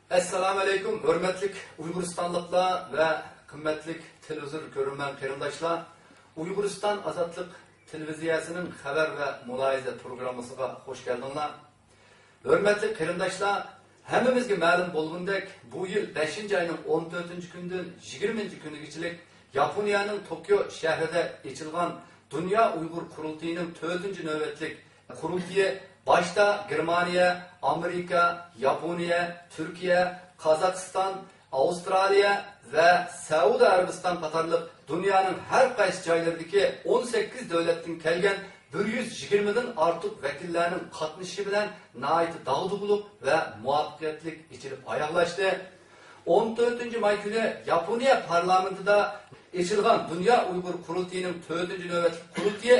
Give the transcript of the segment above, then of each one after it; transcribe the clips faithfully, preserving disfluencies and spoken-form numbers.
ئەسسالامۇئەلەيكۇم، ھۆرمەتلىك ئۇيغۇرىستانلىقلار ۋە قىممەتلىك تېلېۋىزور كۆرۈرمەن قېرىنداشلار! ئۇيغۇرىستان ئازادلىق تېلېۋىزىيەسىنىڭ خەۋەر ۋە مۇلاھىزە پروگراممىسىغا خوش كەلدىڭلار. ھۆرمەتلىك قېرىنداشلار، ھەممىمىزگە مەلۇم بولغىنىدەك، بۇ يىل بەشىنچى ئاينىڭ ئون تۆتىنچى كۈنىدىن يىگىرمىنچى كۈنىگىچىلىك ياپونىيەنىڭ توكيو شەھىرىدە ئېچىلغان دۇنيا ئۇيغۇر قۇرۇلتىيىنىڭ تۆتىنچى نۆۋەتلىك قۇرۇلتىيى باشتا گېرمانىيە، ئامېرىكا، ياپونىيە، تۈركىيە، قازاقىستان، ئاۋسترالىيە ۋە سەئۇدى ئەرەبىستان قاتارلىق دۇنيانىڭ ھەر قايسى جايلىرىدىكى ئون سەككىز دۆلەتتىن كەلگەن بىر يۈز يىگىرمىدىن ئارتۇق ۋەكىللەرنىڭ قاتنىشىشى بىلەن ناھايىتى داغدۇغىلىق ۋە مۇۋەپپەقىيەتلىك ئېچىلىپ ئاياغلاشتى. ئون تۆتىنچى ماي كۈنى ياپونىيە پارلامېنتىدا ئېچىلغان دۇنيا ئۇيغۇر قۇرۇلتىيىنىڭ تۆتىنچى نۆۋەتلىك قۇرۇلتىيى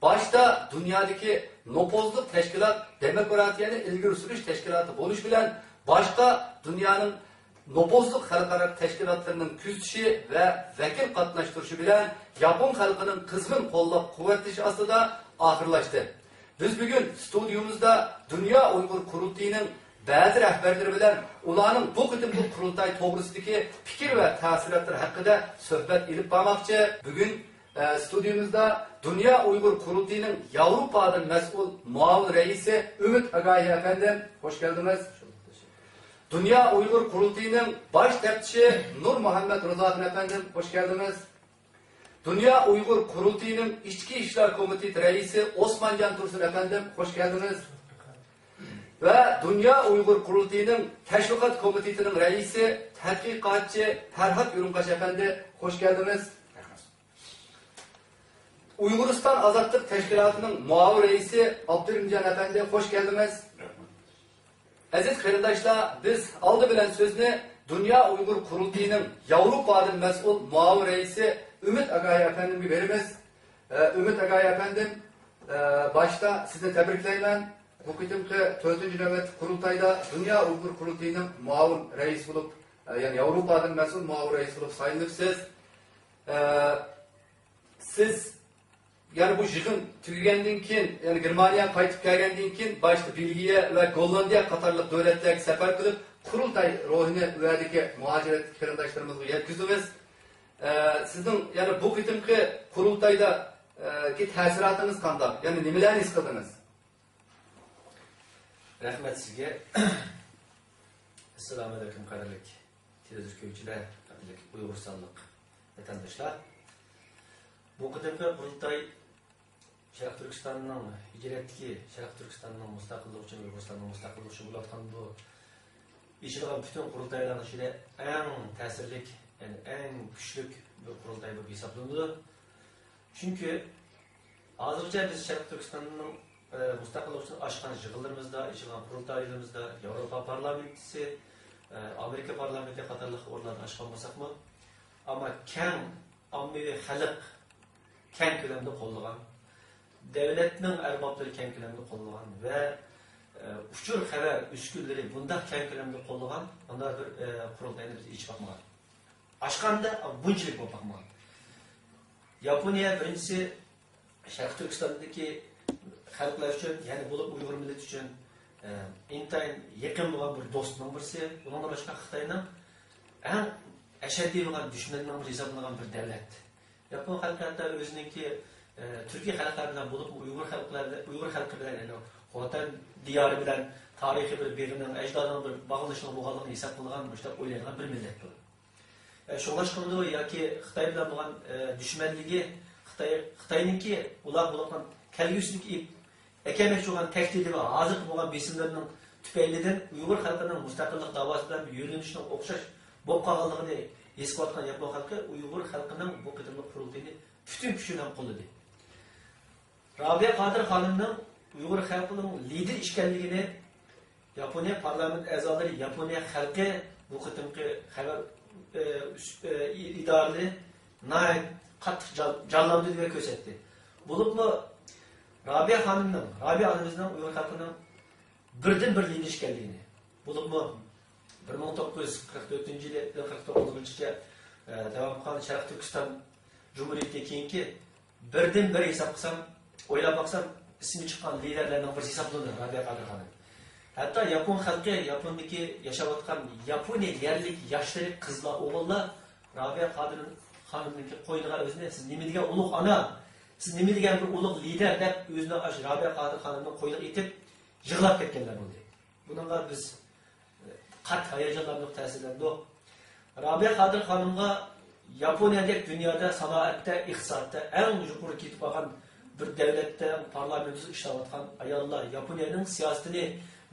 باشتا دۇنيادىكى نوپۇزلۇق تەشكىلات، دېموكراتىيەنى ئىلگىرى سۈرۈش تەشكىلاتى بولۇش بىلەن، باشقا دۇنيانىڭ نوپۇزلۇق خەلقئارا تەشكىلاتلىرىنىڭ كۆزىتىشى ۋە ۋەكىل قاتناشتۇرۇشى بىلەن ياپون خەلقىنىڭ قىزغىن قوللاپ-قۇۋۋەتلىشى ئاستىدا ئاخىرلاشتى. بىز بۈگۈن ستۇدىيىمىزدا دۇنيا ئۇيغۇر قۇرۇلتىيىنىڭ بەزى رەھبەرلىرى بىلەن ئۇلارنىڭ بۇ قېتىمقى قۇرۇلتاي توغرىسىدىكى پىكىر ۋە تەسىراتلىرى ھەققىدە سۆھبەت ئېلىپ بارماقچى. بۈگۈن، ئە، ستۇدىيىمىزدا دۇنيا ئۇيغۇر قۇرۇلتىيىنىڭ ياۋروپادىن مەسئۇل مۇئاۋىن رەئىسى ئۈمىد ئاگاھى ئەپەندىم، خوش كەلدىڭىز. دۇنيا ئۇيغۇر قۇرۇلتىيىنىڭ باش تەپتىشى نۇرمۇھەممەت روزاخۇن ئەپەندىم، خوش كەلدىڭىز. دۇنيا ئۇيغۇر قۇرۇلتىيىنىڭ ئىچكى ئىشلار كومىتېتى رەئىسى ئوسمانجان تۇرسۇن ئەپەندىم، خوش كەلدىڭىز. ۋە دۇنيا ئۇيغۇر قۇرۇلتىيىنىڭ تەشۋىقات كومىتېتىنىڭ رەئىسى، تەتقىقاتچى پەرھات ئۈرۈڭقاش ئەپەندى، خوش كەلدىڭىز. ئۇيغۇرىستان ئازادلىق تەشكىلاتىنىڭ مۇئاۋىن رەئىسى ئابدۇرېھىمجان ئەپەندى، خوش كەلدىڭىز. ئەزىز قېرىنداشلار، بىز ئالدى بىلەن سۆزنى دۇنيا ئۇيغۇر قۇرۇلتىيىنىڭ ياۋروپادىن مەسئۇل مۇئاۋىن رەئىسى ئۈمىد ئاگاھى ئەپەندىمگە بېرىمىز. ئە، ئۈمىد ئاگاھى ئەپەندىم، ئە، باشتا سىزنى تەبرىكلەيمەن. بۇ قېتىمقى تۆتىنچى نۆۋەتلىك قۇرۇلتايدا دۇنيا ئۇيغۇر قۇرۇلتىيىنىڭ مۇئاۋىن رەئىسى بولۇپ، ئە، يەنى ياۋروپادىن مەسئۇل مۇئاۋىن رەئىسى بولۇپ سايلىنىپسىز. ئە، سىز يەنە بۇ يىغىن تۈگىگەندىن كېيىن، يەنى گېرمانىيەگە قايتىپ كەلگەندىن كېيىن، باشتا بېلگىيە ۋە گوللاندىيە قاتارلىق دۆلەتلەرگە سەپەر قىلىپ، قۇرۇلتاي روھىنى ئۇ يەردىكى مۇھاجىرەتتىكى قېرىنداشلىرىمىزغا يەتكۈزدىڭىز. ئە، سىزنىڭ يەنە بۇ قېتىمقى قۇرۇلتايدا، ئە، كى تەسىراتىڭىز قانداق؟ يەنى نېمىلەرنى ھېس قىلدىڭىز؟ رەھمەت سىزگە. ئەسسالامۇئەلەيكۇم، قەدىرلىك تېلېۋىزور كۆرگۈچىلەر، قەدىرلىك ئۇيغۇرىستانلىق ۋەتەنداشلار. بۇ قېتىمقى قۇرۇلتاي شەرقىي تۈركىستاننىڭ ھىجرەتتىكى، شەرقىي تۈركىستاننىڭ مۇستەقىللىقى ئۈچۈن، ئۇيغۇرىستاننىڭ مۇستەقىللىقى ئۈچۈن بولۇۋاتقان بۇ ئېچىلغان پۈتۈن قۇرۇلتايلارنىڭ ئىچىدە ئەڭ تەسىرلىك، يەنى ئەڭ كۈچلۈك بىر قۇرۇلتاي بولۇپ ھېسابلىنىدۇ. چۈنكى ھازىرغىچە بىز شەرقىي تۈركىستاننىڭ، ئە، مۇستەقىللىقى ئۈچۈن ئاچقان يىغىنلىرىمىزدا، ئېچىلغان قۇرۇلتايلىرىمىزدا ياۋروپا پارلامېنتىسى، ئە، ئامېرىكا پارلامېنتى قاتارلىق ئورۇنلارنى ئاچقان بولساقمۇ، ئەمما كەڭ ئاممىۋى خەلق كەڭ كۆلەمدە قوللىغان، دۆلەتنىڭ ئەربابلىرى كەڭ كۆلەمدە قوللىغان ۋە، ئە، ئۇچۇر خەۋەر ئۈسكۈنىلىرى بۇنداق كەڭ كۆلەمدە قوللىغان مۇنداق بىر، ئە، قۇرۇلتاينى بىز ئېچىپ باقمىغان. ئاچقاندا بۇنچىلىك بولۇپ باقمىغان. ياپونىيە بىرىنچىسى شەرقىي تۈركىستاندىكى خەلقلەر ئۈچۈن، يەنە بولۇپ ئۇيغۇر مىللىتى ئۈچۈن، ئە، ئىنتايىن يېقىن بولغان بىر دوستنىڭ بىرسى. ئۇنىڭدىن باشقا خىتاينىڭ ئەڭ ئەشەددىي بولغان دۈشمىنىنىڭ بىرى ھېسابلانغان بىر دۆلەت. ياپون خەلقى ھەتتا ئۆزىنىڭكى، ئە، تۈركىي خەلقلەر بىلەن بولۇپمۇ ئۇيغۇر خەلقلەر بىلەن، ئۇيغۇر خەلقى بىلەن، يەنى خوتەن دىيارى بىلەن تارىخىي بىر بېغىنىڭ، ئەجدادىنىڭ بىر باغلىنىشىنىڭ بولغانلىقىنى ھېساب قىلىدىغان، مۇشۇنداق ئويلايدىغان بىر مىللەت بۇ. ئە، شۇڭلاشقىمدۇ ياكى خىتاي بىلەن بولغان، ئە، دۈشمەنلىكى، خىتاي، خىتاينىڭكى ئۇلار بولغان كەلگۈسىدىكى ئەكەلمەكچى بولغان تەھدىتى ۋە ھازىرقى بولغان بېسىملىرىنىڭ تۈپەيلىدىن ئۇيغۇر خەلقىنىڭ مۇستەقىللىق داۋاسى بىلەن يۆنىلىشىنىڭ ئوخشاش بولۇپ قالغانلىقىنى ھېس قىلىۋاتقان ياپون خەلقى ئۇيغۇر خەلقىنىڭ بۇ قېتىملىق قۇرۇلتىيىنى پۈتۈن كۈچى بىلەن قوللىدى. رابىيە قادىر خانىمنىڭ ئۇيغۇر خەلقىنىڭ لىدېرى ئىكەنلىكىنى ياپونىيە پارلامېنت ئەزالىرى، ياپونىيە خەلقى، بۇ قېتىمقى خەۋەر، ئى، ئۈس-، ئى، ئىدارىلىرى ناھايىتى قاتتىق جان-، جانلاندۇردى ۋە كۆرسەتتى. بولۇپمۇ رابىيە خانىمنىڭ، رابىيە ئانىمىزنىڭ ئۇيغۇر خەلقىنىڭ بىردىنبىر لىدېر ئىكەنلىكىنى، بولۇپمۇ بىر مىڭ توققۇز يۈز قىرىق تۆتىنچى يىلى، قىرىق توققۇزىنچى يىلىغىچە، ئە، داۋام قىلغان شەرقىي تۈركىستان جۇمھۇرىيىتىدىن كېيىنكى بىردىنبىر ھېساب قىلسام، ئويلاپ باقسام، ئىسمى چىققان لىدېرلەرنىڭ بىرسى ھېسابلىنىدۇ رابىيە قادىر خانىم. ھەتتا ياپون خەلقى، ياپوندىكى ياشاۋاتقان ياپونىيە يەرلىك ياشلىرى، قىزلار، ئوغۇللار رابىيە قادىر خانىمنىڭكى قوينىغا ئۆزىنى، سىز نېمە دېگەن ئۇلۇغ ئانا، سىز نېمە دېگەن بىر ئۇلۇغ لىدەر دەپ، ئۆزىنى ئاشۇ رابىيە قادىر خانىمنىڭ قوينىغا ئېتىپ يىغلاپ كەتكەنلەر بولدى. بۇنىڭغا بىز قاتتىق ھاياجانلاندۇق، تەسىرلەندۇق. رابىيە قادىر خانىمغا ياپونىيەدەك دۇنيادا سانائەتتە، ئىقتىسادتا ئەڭ يۇقىرى كېتىپ قالغان بىر دۆلەتتە پارلامېنتىدا ئىشلەۋاتقان ئاياللار، ياپونىيەنىڭ سىياسىتىنى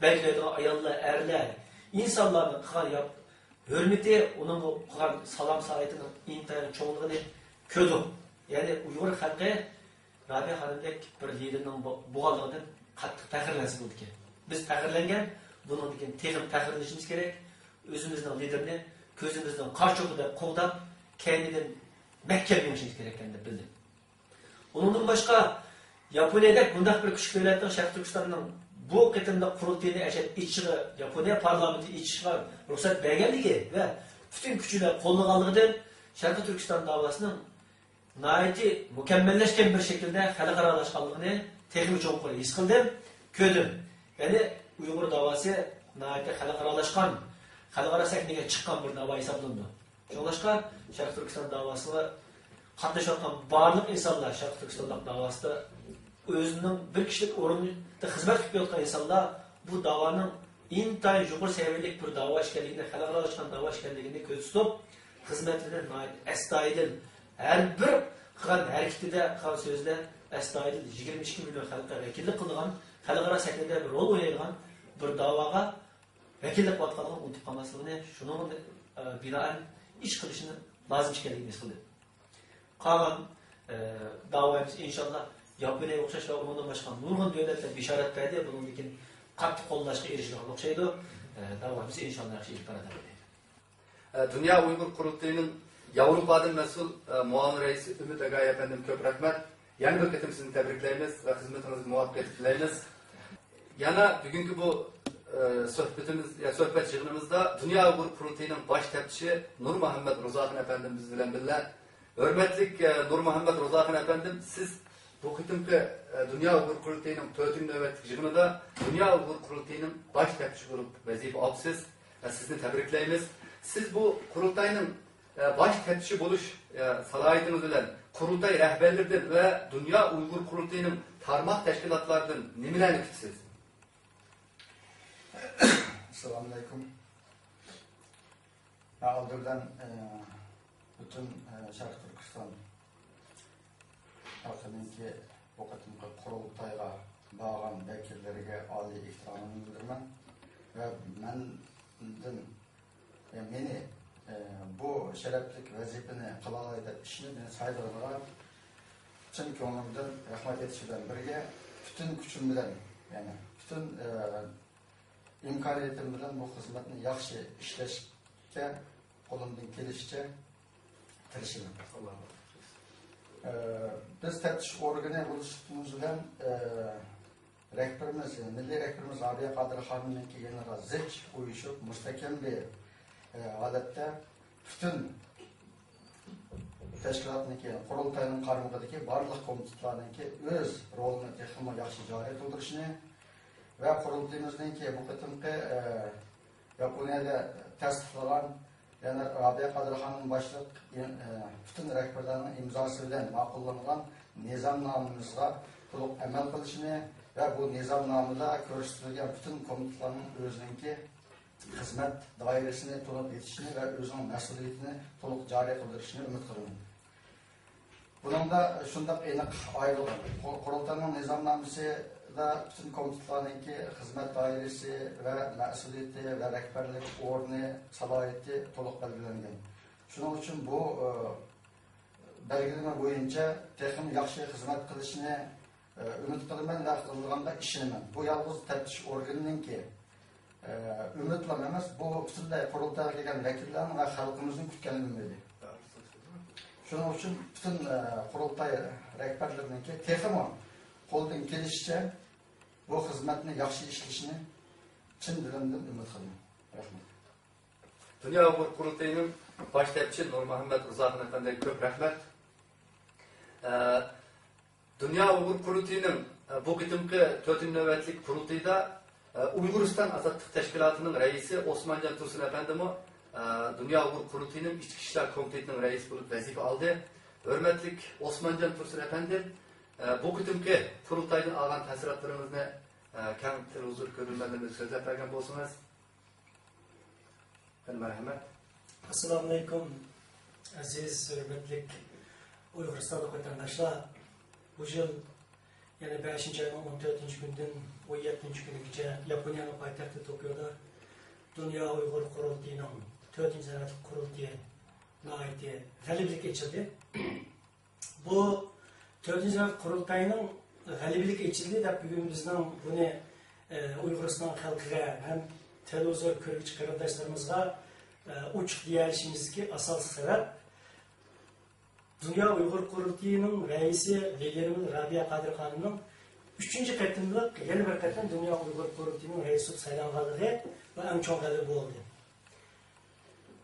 بەلگىلەيدىغان ئاياللار، ئەرلەر، ئىنسانلارنىڭ قىلغان ياپ-، ھۆرمىتى، ئۇنىڭغا قىلغان سالام سائىتىنىڭ ئىنتايىن چوڭلۇقىنى كۆردۇق. يەنى ئۇيغۇر خەلقى رابىيە خانىمدەك بىر لىدېرنىڭ بو-، بولغانلىقىدىن قاتتىق پەخىرلەنسە بولىدىكەن. بىز پەخىرلەنگەن، بۇنىڭدىن كېيىن تېخىمۇ پەخىرلىنىشىمىز كېرەك. ئۆزىمىزنىڭ لىدېرىنى كۆزىمىزنىڭ قارىچۇقىدەك قوغداپ، كەينىدىن مەھكەم مېڭىشىمىز كېرەككەن دەپ بىلدىم. ئۇنىڭدىن باشقا، ياپونىيەدەك بۇنداق بىر كۈچلۈك دۆلەتنىڭ شەرقىي تۈركىستاننىڭ بۇ قېتىملىق قۇرۇلتىيىنى ئەشەد ئېچىشىغا، ياپونىيە پارلامېنتى ئېچىشىغا رۇخسەت بەرگەنلىكى ۋە پۈتۈن كۈچى بىلەن قوللىغانلىقىدىن شەرقىي تۈركىستان داۋاسىنىڭ ناھايىتى مۇكەممەللەشكەن بىر شەكىلدە خەلقئارالاشقانلىقىنى تېخىمۇ چوڭقۇر ھېس قىلدىم، كۆردۈم. يەنى ئۇيغۇر داۋاسى ناھايىتى خەلقئارالاشقان، خەلقئارا سەھنىگە چىققان بىر داۋا ھېسابلىنىدۇ. شۇڭلاشقا شەرقىي تۈركىستان داۋاسىغا قاتنىشىۋاتقان بارلىق ئىنسانلار، شەرقىي تۈركىستانلىق داۋاسىدا ئۆزىنىڭ بىر كىشىلىك ئورنىدا خىزمەت قىلىپ كېلىۋاتقان ئىنسانلار بۇ داۋانىڭ ئىنتايىن يۇقىرى سەۋىيەلىك بىر داۋا ئىكەنلىكىنى، خەلقئارالاشقان داۋا ئىكەنلىكىنى كۆزدە تۇتۇپ، خىزمەتلىرىنى ناھايىتى ئەستايىدىل، ھەر بىر قىلغان ھەرىكىتىدە، قىلغان سۆزىدە ئەستايىدىل يىگىرمە ئىككى مىليون خەلققە ۋەكىللىك قىلىدىغان، خەلقئارا سەھنىدە بىر رول ئوينايدىغان بىر داۋاغا ۋەكىللىك قىلىۋاتقانلىقىنى ئۇنتۇپ قالماسلىقىنى، شۇنىڭغا، ئە، بىنائەن ئىش قىلىشنى لازىم ئىكەنلىكىنى ھېس قىلدىم. قالغان، ئە، داۋايىمىز ئىنشاللا ياپونىيەگە ئوخشاش ۋە ئۇنىڭدىن باشقا نۇرغۇن دۆلەتلەر بېشارەت بەردى. بۇنىڭدىن كېيىن قاتتىق قوللاشقا ئېرىشىدىغان ئوخشايدۇ. ئە، داۋايىمىز ئىنشاللا ياخشى ئېلىپ بارىدۇ. ئە، دۇنيا ئۇيغۇر قۇرۇلتىيىنىڭ ياۋروپادىن مەسئۇل، ئە، مۇئاۋىن رەئىسى ئۈمىد ئاگاي ئەپەندىم، كۆپ رەھمەت. يەنە بىر قېتىم سىزنى تەبرىكلەيمىز ۋە خىزمىتىڭىزگە مۇۋەپپەقىيەت تىلەيمىز. يەنە بۈگۈنكى بۇ، ئە، سۆھبىتىمىز، يا سۆھبەت يىغىنىمىزدا دۇنيا ئۇيغۇر قۇرۇلتىيىنىڭ باش تەپتىشى نۇرمۇھەممەت روزاخان ئەپەندىم بىز بىلەن بىللە. ھۆرمەتلىك، ئە، نۇرمۇھەممەت روزاخان ئەپەندىم، سىز بۇ قېتىمقى، ئە، دۇنيا ئۇيغۇر قۇرۇلتىيىنىڭ تۆتىنچى نۆۋەتلىك يىغىنىدا دۇنيا ئۇيغۇر قۇرۇلتىيىنىڭ باش تەپتىشى بولۇپ ۋەزىپە ئاپسىز. ئە، سىزنى تەبرىكلەيمىز. سىز بۇ قۇرۇلتاينىڭ، ئە، باش تەپتىشى بولۇش، ئە، سالاھىيىتىڭىز بىلەن قۇرۇلتاي رەھبەرلىرىدىن ۋە دۇنيا ئۇيغۇر قۇرۇلتىيىنىڭ تارماق تەشكىلاتلاردىن نېمىلەرنى كۈتىسىز؟ ئەسسالامۇئەلەيكۇم. مەن ئالدى بىلەن، ئە، پۈتۈن، ئە، شەرقىي تۈركىستان خەلقىنىڭكى بۇ قېتىمقى قۇرۇلتايغا بارغان ۋەكىللىرىگە ئالىي ئېھتىرامىمنى بىلدۈرىمەن ۋە مەندىن، ئە، مېنى، ئە، بۇ شەرەپلىك ۋەزىپىنى قىلالاي دەپ ئىشىنىپ مېنى سايلىغىنىغا چىن كۆڭلۈمدىن رەھمەت ئېيتىش بىلەن بىرگە، پۈتۈن كۈچۈم بىلەن، يەنى پۈتۈن، ئە، ئىمكانىيىتىم بىلەن بۇ خىزمەتنى ياخشى ئىشلەشكە قولۇمدىن كېلىشىچە تىرىشىمەن. ئە، بىز تەپتىش ئورگىنى بولۇشلۇقىمىز بىلەن، ئە، رەھبىرىمىز، مىللىي رەھبىرىمىز رابىيە قادىر خانىمنىڭكى يېنىغا زىچ ئۇيۇشۇپ، مۇستەھكەم بىر، ئە، ھالەتتە پۈتۈن تەشكىلاتنىڭكى، قۇرۇلتاينىڭ قارمىقىدىكى بارلىق كومىتېتلارنىڭكى ئۆز رولىنى تېخىمۇ ياخشى جارى قىلدۇرۇشىنى ۋە قۇرۇلتىيىمىزنىڭكى بۇ قېتىمقى، ئە، ياپونىيەدە تەستىقلىغان، يەنى رابىيە قادىر خانىم باشلىق، ئە، پۈتۈن رەھبەرلەرنىڭ ئىمزاسى بىلەن ماقۇللانغان نىزامنامىمىزغا تولۇق ئەمەل قىلىشىنى ۋە بۇ نىزامنامىدا كۆرسىتىلگەن پۈتۈن كومىتېتلارنىڭ ئۆزىنىڭكى خىزمەت دائىرىسىنى تونۇپ يېتىشىنى ۋە ئۆزىنىڭ مەسئۇلىيىتىنى تولۇق جارى قىلدۇرۇشىنى ئۈمىد قىلىمەن. بۇنىڭدا شۇنداق ئېنىق ئايرىلغان. قۇ-، قۇرۇلتاينىڭ نىزامنامىسىدا پۈتۈن كومىتېتلارنىڭكى خىزمەت دائىرىسى ۋە مەسئۇلىيىتى ۋە رەھبەرلىك ئورنى، سالاھىيىتى تولۇق بەلگىلەنگەن. شۇنىڭ ئۈچۈن بۇ، ئى، بەلگىلىمە بويىچە تېخىمۇ ياخشى خىزمەت قىلىشىنى ئۈمىد قىلىمەن ۋە قىلىدىغانغا ئىشىنىمەن. بۇ يالغۇز تەپتىش ئورگىنىنىڭكى، ئۈمىدلا ئەمەس، بۇ پۈتۈنلەي قۇرۇلتايغا كەلگەن ۋەكىللەرنىڭ ۋە خەلقىمىزنىڭ كۈتكەن ئۈمىدى. شۇنىڭ ئۈچۈن پۈتۈن، قۇرۇلتاي رەھبەرلىرىنىڭكى تېخىمۇ قولىدىن كېلىشىچە بۇ خىزمەتنى ياخشى ئىشلىشىنى چىن دىلىمدىن ئۈمىد قىلىمەن. رەھمەت. دۇنيا ئۇيغۇر قۇرۇلتىيىنىڭ باش تەپتىشى نۇرمۇھەممەت رىزاخان ئەپەندىگە كۆپ رەھمەت. ئە، دۇنيا ئۇيغۇر قۇرۇلتىيىنىڭ، ئە، بۇ قېتىمقى تۆتىنچى نۆۋەتلىك قۇرۇلتىيىدا ئۇيغۇرىستان ئازادلىق تەشكىلاتىنىڭ رەئىسى ئوسمانجان تۇرسۇن ئەپەندىمۇ، ئە، دۇنيا ئۇيغۇر قۇرۇلتىيىنىڭ ئىچكى ئىشلار كومىتېتىنىڭ رەئىسى بولۇپ ۋەزىپە ئالدى. ھۆرمەتلىك ئوسمانجان تۇرسۇن ئەپەندىم، ئە، بۇ قېتىمقى قۇرۇلتايدىن ئالغان تەسىراتلىرىڭىزنى، ئە، كەڭ تېلېۋىزور كۆرۈرمەنلىرىمىزگە سۆزلەپ بەرگەن بولسىڭىز. مەرھەمەت. ئەسسالامۇئەلەيكۇم، ئەزىز، ھۆرمەتلىك ئۇيغۇرىستانلىق ۋەتەنداشلار. بۇ يىل يەنە بەشىنچى ئاينىڭ ئون تۆتىنچى كۈنىدىن ئون يەتتىنچى كۈنىگىچە ياپونىيەنىڭ پايتەختى توكيودا دۇنيا ئۇيغۇر قۇرۇلتىيىنىڭ تۆتىنچى ساناتلىق قۇرۇلتىيى ناھايىتى غەلىبىلىك ئېچىلدى. بۇ تۆتىنچى قۇرۇلتاينىڭ غەلىبىلىك ئېچىلدى دەپ بۈگۈن بىزنىڭ بۇنى، ئە، ئۇيغۇرىستان خەلقىگە ھەم تېلېۋىزور كۆرگۈچى قېرىنداشلىرىمىزغا، ئە، ئوچۇق دېيەلىشىمىزدىكى ئاساسلىق سەۋەب، دۇنيا ئۇيغۇر قۇرۇلتىيىنىڭ رەئىسى لىدىرىمىز رابىيە قادىر خانىمنىڭ ئۈچىنچى قېتىملىق، يەنە بىر قېتىم دۇنيا ئۇيغۇر قۇرۇلتىيىنىڭ رەئىسى بولۇپ سايلانغانلىقى، بۇ ئەڭ چوڭ غەلىبە بولدى.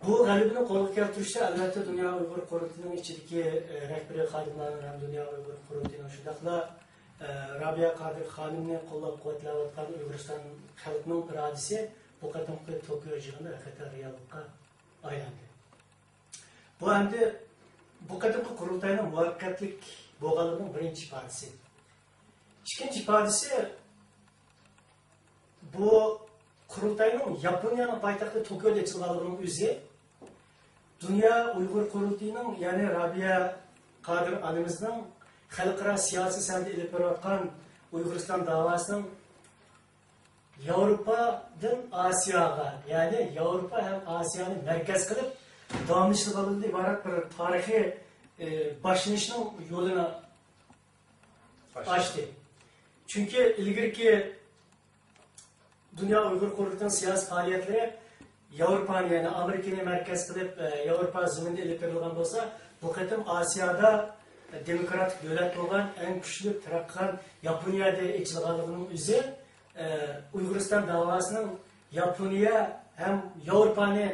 بۇ غەلىبىنى قولغا كەلتۈرۈشتە، ئەلۋەتتە، دۇنيا ئۇيغۇر قۇرۇلتىيىنىڭ ئىچىدىكى، ئە، رەھبىرىي خادىملارنىڭ ھەم دۇنيا ئۇيغۇر قۇرۇلتىيىنىڭ، شۇنداقلا، ئە، رابىيە قادىر خانىمنى قوللاپ-قۇۋۋەتلەۋاتقان ئۇيغۇرىستان خەلقىنىڭ ئىرادىسى بۇ قېتىمقى توكيو يىغىنىدا ھەقىقەتەن رېئاللىققا ئايلاندى. بۇ ئەمدى بۇ قېتىمقى قۇرۇلتاينىڭ مۇۋەپپەقىيەتلىك بولغانلىقىنىڭ بىرىنچى ئىپادىسى. ئىككىنچى ئىپادىسى، بۇ قۇرۇلتاينىڭ ياپونىيەنىڭ پايتەختى توكيودا ئېچىلغانلىقىنىڭ ئۆزى دۇنيا ئۇيغۇر قۇرۇلتىيىنىڭ، يەنى رابىيە قادىر ئانىمىزنىڭ خەلقئارا سىياسىي سەھنىدە ئېلىپ بېرىۋاتقان ئۇيغۇرىستان داۋاسىنىڭ ياۋروپادىن ئاسىياغا، يەنى ياۋروپا ھەم ئاسىيانى مەركەز قىلىپ داۋاملىشىدىغانلىقىدىن ئىبارەت بىر تارىخىي، ئى، باشلىنىشنىڭ يولىنى ئاچتى. چۈنكى ئىلگىرىكى دۇنيا ئۇيغۇر قۇرۇلتىيىنىڭ سىياسىي پائالىيەتلىرى ياۋروپانى، يەنى ئامېرىكىنى مەركەز قىلىپ، ئە، ياۋروپا زېمىنىدا ئېلىپ بېرىلغان بولسا، بۇ قېتىم ئاسىيادا، ئە، دېموكراتىك دۆلەت بولغان، ئەڭ كۈچلۈك تەرەققىي قىلغان ياپونىيەدە ئېچىلغانلىقىنىڭ ئۆزى، ئە، ئۇيغۇرىستان داۋاسىنىڭ ياپونىيە ھەم ياۋروپانى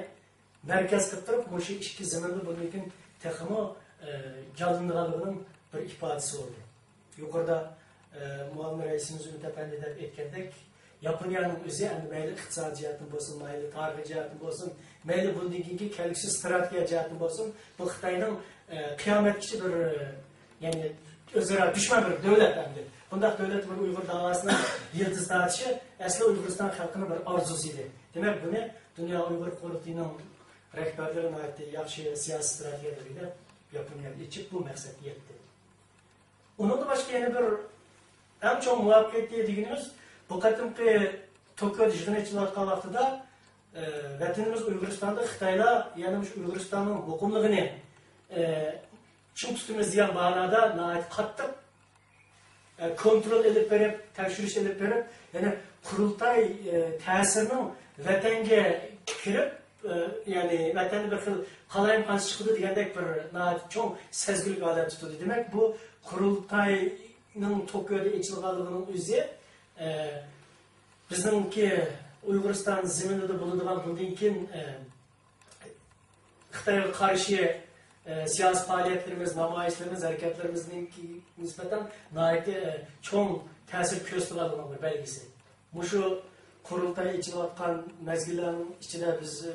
مەركەز قىلىپ تۇرۇپ، مۇشۇ ئىككى زېمىندا بۇندىن كېيىن تېخىمۇ، ئە، جانلىنىدىغانلىقىنىڭ بىر ئىپادىسى بولدى. يۇقىرىدا، ئە، مۇئاۋىن رەئىسىمىز ئۈمىد ئەپەندى دەپ ئېيتقاندەك، ياپونىيەنىڭ ئۆزى ئەمدى مەيلى ئىقتىسادىي جەھەتتىن بولسۇن، مەيلى تارىخىي جەھەتتىن بولسۇن، مەيلى بۇندىن كېيىنكى كەلگۈسى ستراتېگىيە جەھەتتىن بولسۇن، بۇ خىتاينىڭ، ئە، قىيامەتكىچە بىر، ئە، يەنى ئۆزئارا دۈشمەن بىر دۆلەت ئەمدى. بۇنداق دۆلەت بىر ئۇيغۇر داۋاسىنىڭ يىلتىز تارتىشى ئەسلى ئۇيغۇرىستان خەلقىنىڭ بىر ئارزۇسى ئىدى. دېمەك، بۇنى دۇنيا ئۇيغۇر قۇرۇلتىيىنىڭ رەھبەرلىرى ناھايىتى ياخشى سىياسىي ستراتېگىيە بەلگىلەپ، ياپونىيەنى ئېچىپ، بۇ مەقسەتكە يەتتى. ئۇنىڭدىن باشقا يەنە بىر ئەڭ چوڭ مۇۋەپپەقىيەت دېگىنىمىز، بۇ قېتىمقى توكيودا يىغىن ئېچىلىۋاتقان ۋاقتىدا، ئە، ۋەتىنىمىز ئۇيغۇرىستاندا خىتايلار يەنە مۇشۇ ئۇيغۇرىستاننىڭ مۇقىملىقىنى، ئە، چىڭ تۇتىمىز دېگەن مانادا ناھايىتى قاتتىق ئە، كونترول ئېلىپ بېرىپ، تەكشۈرۈش ئېلىپ بېرىپ، يەنى قۇرۇلتاي، ئە، تەسىرىنىڭ ۋەتەنگە كىرىپ، ئە، يەنى ۋەتەندە بىر خىل قالايمىقانچىلىق چىقىدۇ دېگەندەك بىر ناھايىتى چوڭ سەزگۈرلۈك ھالەتتە تۇردى. دېمەك، بۇ قۇرۇلتاينىڭ توكيودا ئېچىلغانلىقىنىڭ ئۆزى، ئە، بىزنىڭكى ئۇيغۇرىستان زېمىنىدا بولىدىغان بۇندىن كېيىن، ئە، خىتايغا قارشى، ئە، سىياسىي پائالىيەتلىرىمىز، نامايىشلىرىمىز، ھەرىكەتلىرىمىزنىڭكى نىسبەتەن ناھايىتى، ئە، چوڭ تەسىر كۆرسىتىۋاتقانلىقىنىڭ بىر بەلگىسى. مۇشۇ قۇرۇلتاي ئېچىلىۋاتقان مەزگىللەرنىڭ ئىچىدە بىز، ئە،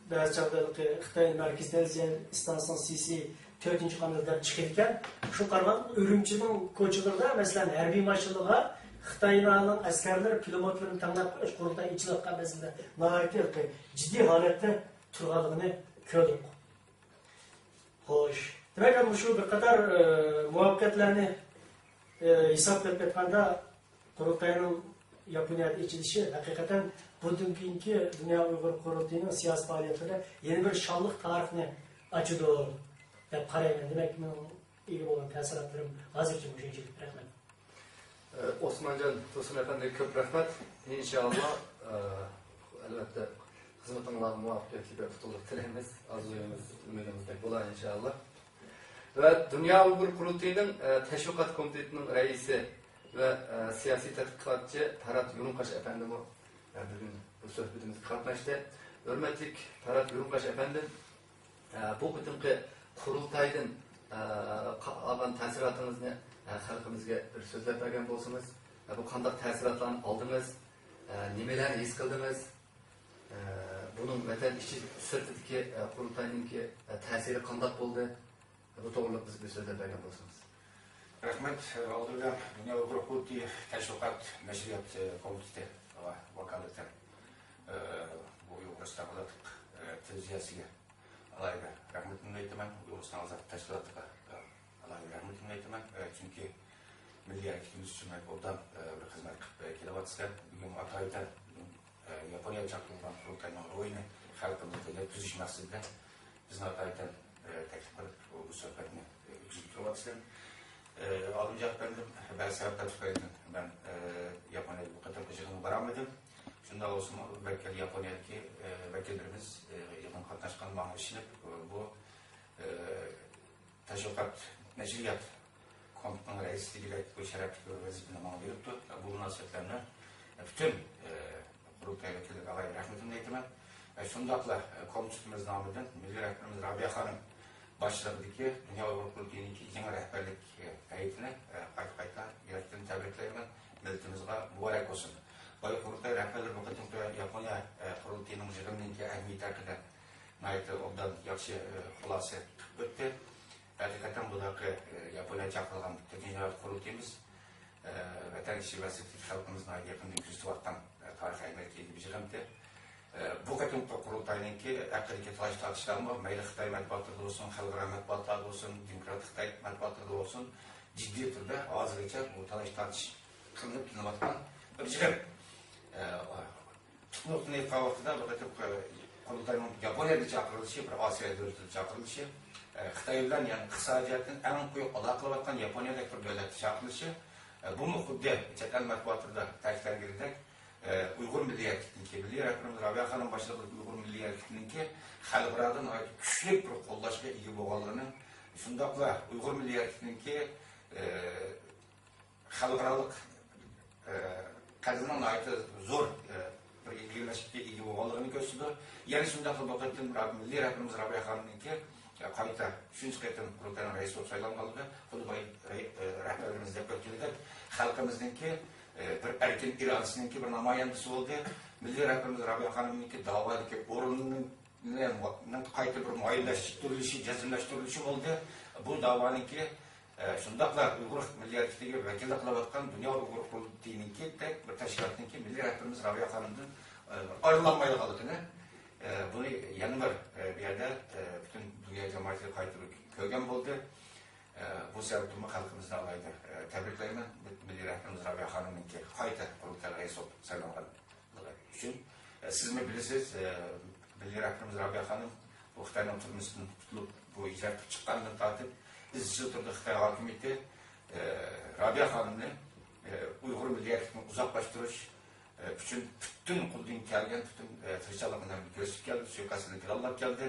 بەزى چاغدا خىتاي مەركىزىي تېلېۋىزىيە ئىستانسىسىنىڭ سىسى تۆتىنچى قانال دەپ چىقىدىكەن. شۇ قارىغان ئۈرۈمچىنىڭ كوچىلىرىدا، مەسىلەن، ھەربىي ماشىنىلارغا خىتايلارنىڭ ئەسكەرلىرى، پىلىموتلىرىنى تەڭلەپ قويۇش، قۇرۇلتاي ئېچىلىۋاتقان مەزگىلدە ناھايىتى جىددىي ھالەتتە تۇرغانلىقىنى كۆردۇق. خوش. دېمەك، مۇشۇ بىر قاتار، ئە، مۇۋەپپەقىيەتلەرنى، ئە، ھېسابلاپ ئېيتقاندا، قۇرۇلتاينىڭ ياپونىيەدە ئېچىلىشى ھەقىقەتەن بۇندىن كېيىنكى دۇنيا ئۇيغۇر قۇرۇلتىيىنىڭ سىياسىي پائالىيەتلىرىدە يەنە بىر شانلىق تارىخنى ئاچىدۇ دەپ قارايمەن. دېمەك، مېنىڭ ئىگە بولغان تەسىراتلىرىم ھازىرچە مۇشۇنچىلىك. رەھمەت. ئوسمانجان تۇرسۇن ئەپەندىگە كۆپ رەھمەت. ئىنشائاللا، ئەلۋەتتە، خىزمىتىڭلارغا مۇۋەپپەقىيەتلىك ۋە ئۇتۇقلۇق تىلەيمىز. ئارزۇيىمىز، ئۈمىدىمىزدەك بولار، ئىنشائاللا. ۋە دۇنيا ئۇيغۇر قۇرۇلتىيىنىڭ، ئە، تەشۋىقات كومىتېتىنىڭ رەئىسى ۋە، ئە، سىياسىي تەتقىقاتچى پەرھات يۇرۇنقاش ئەپەندىمۇ، ئە، بۈگۈن بۇ سۆھبىتىمىزگە قاتناشتى. ھۆرمەتلىك پەرھات يۇرۇنقاش ئەپەندىم، ئە، بۇ قېتىمقى قۇرۇلتايدىن، ئە، قا-، ئالغان تەسىراتىڭىزنى، ئە، خەلقىمىزگە بىر سۆزلەپ بەرگەن بولسىڭىز، ئە، بۇ قانداق تەسىراتلارنى ئالدىڭىز؟ ئە، نېمىلەرنى ھېس قىلدىڭىز؟ ئە، بۇنىڭ ۋەتەن ئىچى سىرتىدىكى، ئە، قۇرۇلتاينىڭكى، ئە، تەسىرى قانداق بولدى؟ بۇ توغرىلىق بىزگە بىر سۆزلەپ بەرگەن بولسىڭىز. رەھمەت. ئالدى بىلەن دۇنيا ئۇيغۇر قۇرۇلتىيى تەشۋىقات نەشرىيات، ئە، كومىتېتىغا ۋاكالىتەن، ئە، بۇ ئۇيغۇرىستان ئازادلىق، ئە، تېلېۋىزىيەسىگە ئالاھىدە رەھمىتىمنى ئېيتىمەن. ئۇيغۇرىستان ئازادلىق تەشكىلاتىغا، ئە، ئالاھىدە رەھمىتىمنى ئېيتىمەن. ئە، چۈنكى مىللىي ھەرىكىتىمىز ئۈچۈن ئوبدان، ئە، بىر خىزمەت قىلىپ، ئە، كېلىۋاتىسىلەر. بۈگۈن ئاتايىتەن، ئە، ياپونىيەدە چاقىرىلغان قۇرۇلتاينىڭ روھىنى خەلقىمىزگە يەتكۈزۈش مەقسىتىدە بىزنى ئاتايىتەن، ئە، تەكلىپ قىلىپ، بۇ سۆھبەتنى، ئە، ئۆتكۈزۈپ تۇرۇۋاتىسىلەر. ئە، ئالىمجان ئەپەندىم، بەزى سەۋەبلەر تۈپەيلىدىن مەن، ئە، ياپونىيەگە بۇ قېتىمقى يىغىنغا بارالمىدىم. شۇنداق بولسىمۇ، ۋەكىل، ياپونىيەدىكى، ئە، ۋەكىللىرىمىز، ئە، يىغىنغا قاتناشقان ماڭا ئىشىنىپ، بۇ، ئە، تەشۋىقات نەشرىيات كومىتېتىنىڭ رەئىسى دېگۈدەك بۇ شەرەپلىك بىر ۋەزىپىنى ماڭا بېرىپتۇ. بۇ مۇناسىۋەت بىلەن مەن پۈتۈن، ئە، قۇرۇلتاي ۋەكىللىرىگە ئالاھىدە رەھمىتىمنى ئېيتىمەن. ئە، شۇنداقلا، ئە، كومىتېتىمىز نامىدىن مىللىي رەھبىرىمىز رابىيە خانىم باشچىلىقىدىكى دۇنيا ئۇيغۇر قۇرۇلتىيىنىڭكى يېڭى رەھبەرلىك، ئە، ھەيئىتىنى، ئە، قايتا-قايتا يۈرەكتىن تەبرىكلەيمەن. مىللىتىمىزغا مۇبارەك بولسۇن. بايا قۇرۇلتاي رەھبەرلىرى بۇ قېتىمقى ياپونىيە، ئە، قۇرۇلتىيىنىڭ يىغىنىنىڭكى ئەھمىيىتى ھەققىدە ناھايىتى ئوبدان، ياخشى، ئە، خۇلاسە قىلىپ ئۆتتى. ھەقىقەتەن بۇ دەققە، ئە، ياپونىيەدە چاقىرىلغان تۆتىنچى نۆۋەتلىك قۇرۇلتىيىمىز، ئە، ۋەتەن ئىچى ۋە سىرتىدىكى خەلقىمىزنى ناھايىتى يېقىندىن كۆزىتىۋاتقان، ئە، تارىخىي ئەھمىيەتكە ئىگە بىر يىغىنتى. ئە، بۇ قېتىمقى قۇرۇلتاينىڭكى ھەققىدىكى تالاش-تارتىشلارمۇ مەيلى خىتاي مەتبۇئاتلىرىدا بولسۇن، خەلقئارا مەتبۇئاتلاردا بولسۇن، دېموكراتىك خىتاي مەتبۇئاتلىرىدا بولسۇن، جىددىي تۈردە ھازىرغىچە بۇ تالاش-تارتىش قىلىنىپ كېلىنىۋاتقان بىر يىغىن. ئە، تۈپ نۇقتىنى ئېيتقان ۋاقتىدا، بۇ قېتىمقى قۇرۇلتاينىڭ ياپونىيەدە چاقىرىلىشى، بىر ئاسىيا دۆلىتىدە چاقىرىلىشى، ئە، خىتاي بىلەن، يەنى ئىقتىسادىي جەھەتتىن ئەڭ قويۇق ئالاقە قىلىۋاتقان ياپونىيەدەك بىر دۆلەتتە چاقىرىلىشى، ئە، بۇمۇ خۇددى چەت ئەل مەتبۇئاتلىرىدا تەكىتلەنگىنىدەك، ئە، ئۇيغۇر مىللىي ھەرىكىتىنىڭكى، مىللىي رەھبىرىمىز رابىيە خانىم باشچىلىقىدىكى ئۇيغۇر مىللىي ھەرىكىتىنىڭكى خەلقئارادا ناھايىتى كۈچلۈك بىر قوللاشقا ئىگە بولغانلىقىنى، شۇنداقلا ئۇيغۇر مىللىي ھەرىكىتىنىڭكى، ئە، خەلقئارالىق، ئە، قەدرىنىڭ ناھايىتى زور، ئە، بىر ئىلگىرىلەشكە ئىگە بولغانلىقىنى كۆرسىتىدۇ. يەنە شۇنداقلا بۇ قېتىم رەب-، مىللىي رەھبىرىمىز رابىيە خانىمنىڭكى، ئە، قايتا ئۈچىنچى قېتىم قۇرۇلتاينىڭ رەئىس بولۇپ سايلانغانلىقى، خۇددى بايا رەي-، ئە، رەھبەرلىرىمىز دەپ ئۆتكىنىدەك، خەلقىمىزنىڭكى، ئە، بىر ئەركىن ئىرادىسىنىڭكى بىر نامايەندىسى بولدى. مىللىي رەھبىرىمىز رابىيە خانىمنىڭكى داۋادىكى ئورنىنىڭ قايتا بىر مۇئەييەنلەشتۈرۈلۈشى، جەزملەشتۈرۈلۈشى بولدى. بۇ داۋانىڭكى، ئە، شۇنداقلا ئۇيغۇر مىللىي ھەرىكىتىگە ۋەكىللىك قىلىۋاتقان دۇنيا ئۇيغۇر قۇرۇلتىيىنىڭكىدەك بىر تەشكىلاتنىڭكى مىللىي رەھبىرىمىز رابىيە خانىمدىن، ئە، ئايرىلالمايدىغانلىقىنى، ئە، بۇنى يەنە بىر، ئە، بۇ يەردە، ئە، پۈتۈن دۇنيا جامائىتى قايتا بىر كۆرگەن بولدى. ئە، بۇ سەۋەبتىنمۇ خەلقىمىزنى ئالاھىدە، ئە، تەبرىكلەيمەن. مىللىي رەھبىرىمىز رابىيە خانىمنىڭكى قايتا قۇرۇلتاي رەئىسى بولۇپ سايلانغان. ئۈچۈن، ئە، سىزمۇ بىلىسىز، ئە، مىللىي رەھبىرىمىز رابىيە خانىم بۇ خىتاينىڭ تۈرمىسىدىن قۇتۇلۇپ، بۇ ھىجرەت قىلىپ چىققاندىن تارتىپ، ئىزچىل تۈردە خىتاي ھاكىمىيىتى، ئە، رابىيە خانىمنى، ئە، ئۇيغۇر مىللىي ھەرىكىتىنى ئۇزاقلاشتۇرۇش، ئە، ئۈچۈن پۈتۈن قولىدىن كەلگەن پۈتۈن، ئە، تىرىشچانلىقىنى كۆرسىتىپ كەلدى، سۇيىقەستىنى پىلانلاپ كەلدى.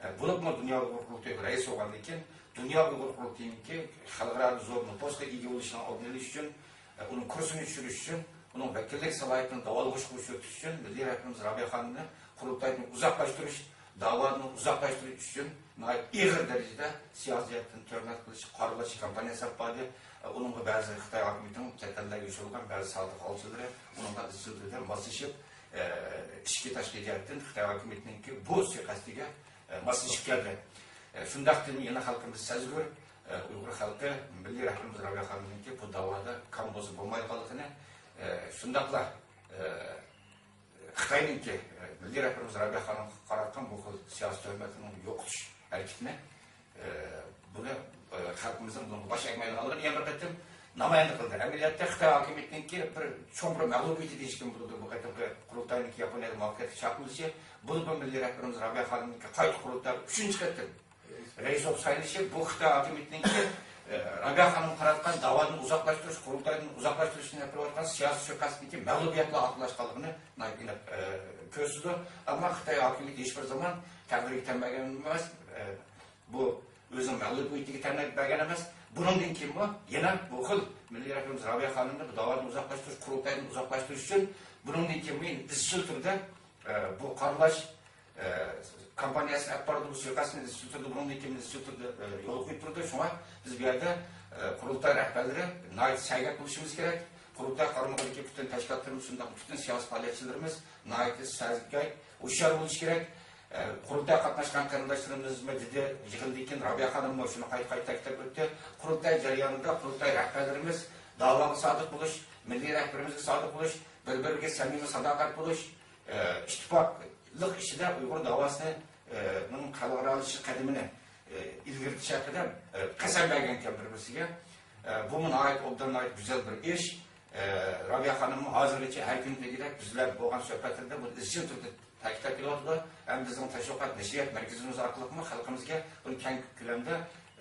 ئە، بولۇپمۇ دۇنيا ئۇيغۇر قۇرۇلتىيىغا رەئىس بولغاندىن كېيىن، دۇنيا ئۇيغۇر قۇرۇلتىيىنىڭكى خەلقئارادا زور نوپۇسقا ئىگە بولۇشىنىڭ ئالدىنى ئېلىش ئۈچۈن، ئۇنىڭ كۇرسىنى چۈشۈرۈش ئۈچۈن، ئۇنىڭ ۋەكىللىك سالاھىيىتىنى داۋالغۇشقا ئۇچرىتىش ئۈچۈن مىللىي رەھبىرىمىز رابىيە خانىمنى قۇرۇلتايدىن ئۇزاقلاشتۇرۇش، داۋادىن ئۇزاقلاشتۇرۇش ئۈچۈن ناھايىتى ئېغىر دەرىجىدە سىياسىي جەھەتتىن تۆھمەت قىلىش، قارىلاش كامپانىيەسى ئېلىپ باردى. ئۇنىڭغا بەزى خىتاي ھاكىمىيىتىنىڭ چەت ئەللەرگە يوشۇرۇلغان بەزى سادىق ئالچىلىرى ئۇنىڭغا ئىزچىل تۈردە ماسلىشىپ، ئىچكى تاشقى جەھەتتىن خىتاي ھاكىمىيىتىنىڭكى بۇ سۇيىقەستىگە ئە، ماسلىشىپ كەلدى. ئە، شۇنداقتىمۇ يەنە خەلقىمىز سەزگۈر، ئە، ئۇيغۇر خەلقى مىللىي رەھبىرىمىز رابىيە خانىمنىڭكى بۇ داۋادا كام بولسا بولمايدىغانلىقىنى، ئە، شۇنداقلا، ئە، خىتاينىڭكى، ئە، مىللىي رەھبىرىمىز رابىيە خانىمغا قاراتقان بۇ خىل سىياسىي تۆھمەتنىڭ يوقىتىش ھەرىكىتىنى، ئە، بۇنى، ئە، خەلقىمىزنىڭ بۇنىڭغا باش ئەگمەيدىغانلىقىنى يەنە بىر قېتىم نامايەندە قىلدى. ئەمەلىيەتتە خىتاي ھاكىمىيىتىنىڭكى بىر چوڭ بىر مەغلۇبىيىتى دېيىشكىمۇ بولىدۇ. بۇ قېتىمقى قۇرۇلتاينىڭكى ياپونىيەدە مۇۋەپپەقىيەتلىك چاقىرىلىشى، بۇنىڭغا مىللىي رەھبىرىمىز رابىيە خانىمنىڭكى قايتا قۇرۇلتايغا ئۈچىنچى قېتىم رەئىس بولۇپ سايلىنىشى، بۇ خىتاي ھاكىمىيىتىنىڭكى، ئە، رابىيە خانىمغا قاراتقان داۋادىن ئۇزاقلاشتۇرۇش، قۇرۇلتايدىن ئۇزاقلاشتۇرۇشنى ئېلىپ بېرىۋاتقان سىياسىي سۇيىقەستىنىڭكى مەغلۇبىيەت بىلەن ئاخىرلاشقانلىقىنى ناھايىتى ئېنىق، ئە، كۆرسىتىدۇ. ئەمما خىتاي ھاكىمىيىتى ھېچبىر زامان تەقدىرگە تەن بەرگەن ئەمەس، ئە، بۇ ئۆزىنىڭ مەغلۇبىيىتىگە تەن بەرگەن ئەمەس. بۇنىڭدىن كېيىنمۇ يەنە بۇ خىل مىللىي رەھبىرىمىز رابىيە خانىمنى بۇ داۋادىن ئۇزاقلاشتۇرۇش، قۇرۇلتايدىن ئۇزاقلاشتۇرۇش ئۈچۈن بۇنىڭدىن كېيىنمۇ يەنە ئىزچىل تۈردە، ئە، بۇ قارىلاش، ئە، كامپانىيەسىنى ئېلىپ بارىدۇ، بۇ سۇيىقەستنى ئىزچىل تۈردە، بۇنىڭدىن كېيىن ئىزچىل تۈردە، ئە، يولغا قويۇپ تۇرىدۇ. شۇڭا بىز بۇ يەردە، ئە، قۇرۇلتاي رەھبەرلىرى ناھايىتى سەگەك بولۇشىمىز كېرەك. قۇرۇلتاي قارمىقىدىكى پۈتۈن تەشكىلاتلىرىمىز، شۇنداق پۈتۈن سىياسىي پائالىيەتچىلىرىمىز ناھايىتى سەزگۈر، ھوشيار بولۇشى كېرەك. ئە، قۇرۇلتايغا قاتناشقان قېرىنداشلىرىمىزمۇ دېدى، يىغىندىن كېيىن رابىيە خانىممۇ شۇنى قايتا-قايتا تەكىتلەپ ئۆتتى. قۇرۇلتاي جەريانىدا قۇرۇلتاي رەھبەرلىرىمىز داۋاغا سادىق بولۇش، مىللىي رەھبىرىمىزگە سادىق بولۇش، بىر-بىرىگە سەمىمىي ساداقەت بولۇش، ئە، ئىتتىپاقلىق ئىچىدە ئۇيغۇر داۋاسىنى، ئە، نىڭ خەلقئارالىشىش قەدىمىنى، ئە، ئىلگىرىلىتىش ھەققىدە، ئە، قەسەم بەرگەنكەن بىر-بىرسىگە. ئە، بۇمۇ ناھايىتى ئوبدان، ناھايىتى گۈزەل بىر ئىش. ئە، رابىيە خانىممۇ ھازىرغىچە ھەر كۈنى دېگۈدەك بىز بىلەن بولغان سۆھبەتلىرىدە بۇنى ئىزچىل تۈردە تەكىتلەپ كېلىۋاتىدۇ. ھەم بىزنىڭ تەشۋىقات نەشرىيات مەركىزىمىز ئارقىلىقمۇ خەلقىمىزگە بۇنى كەڭ كۆلەمدە،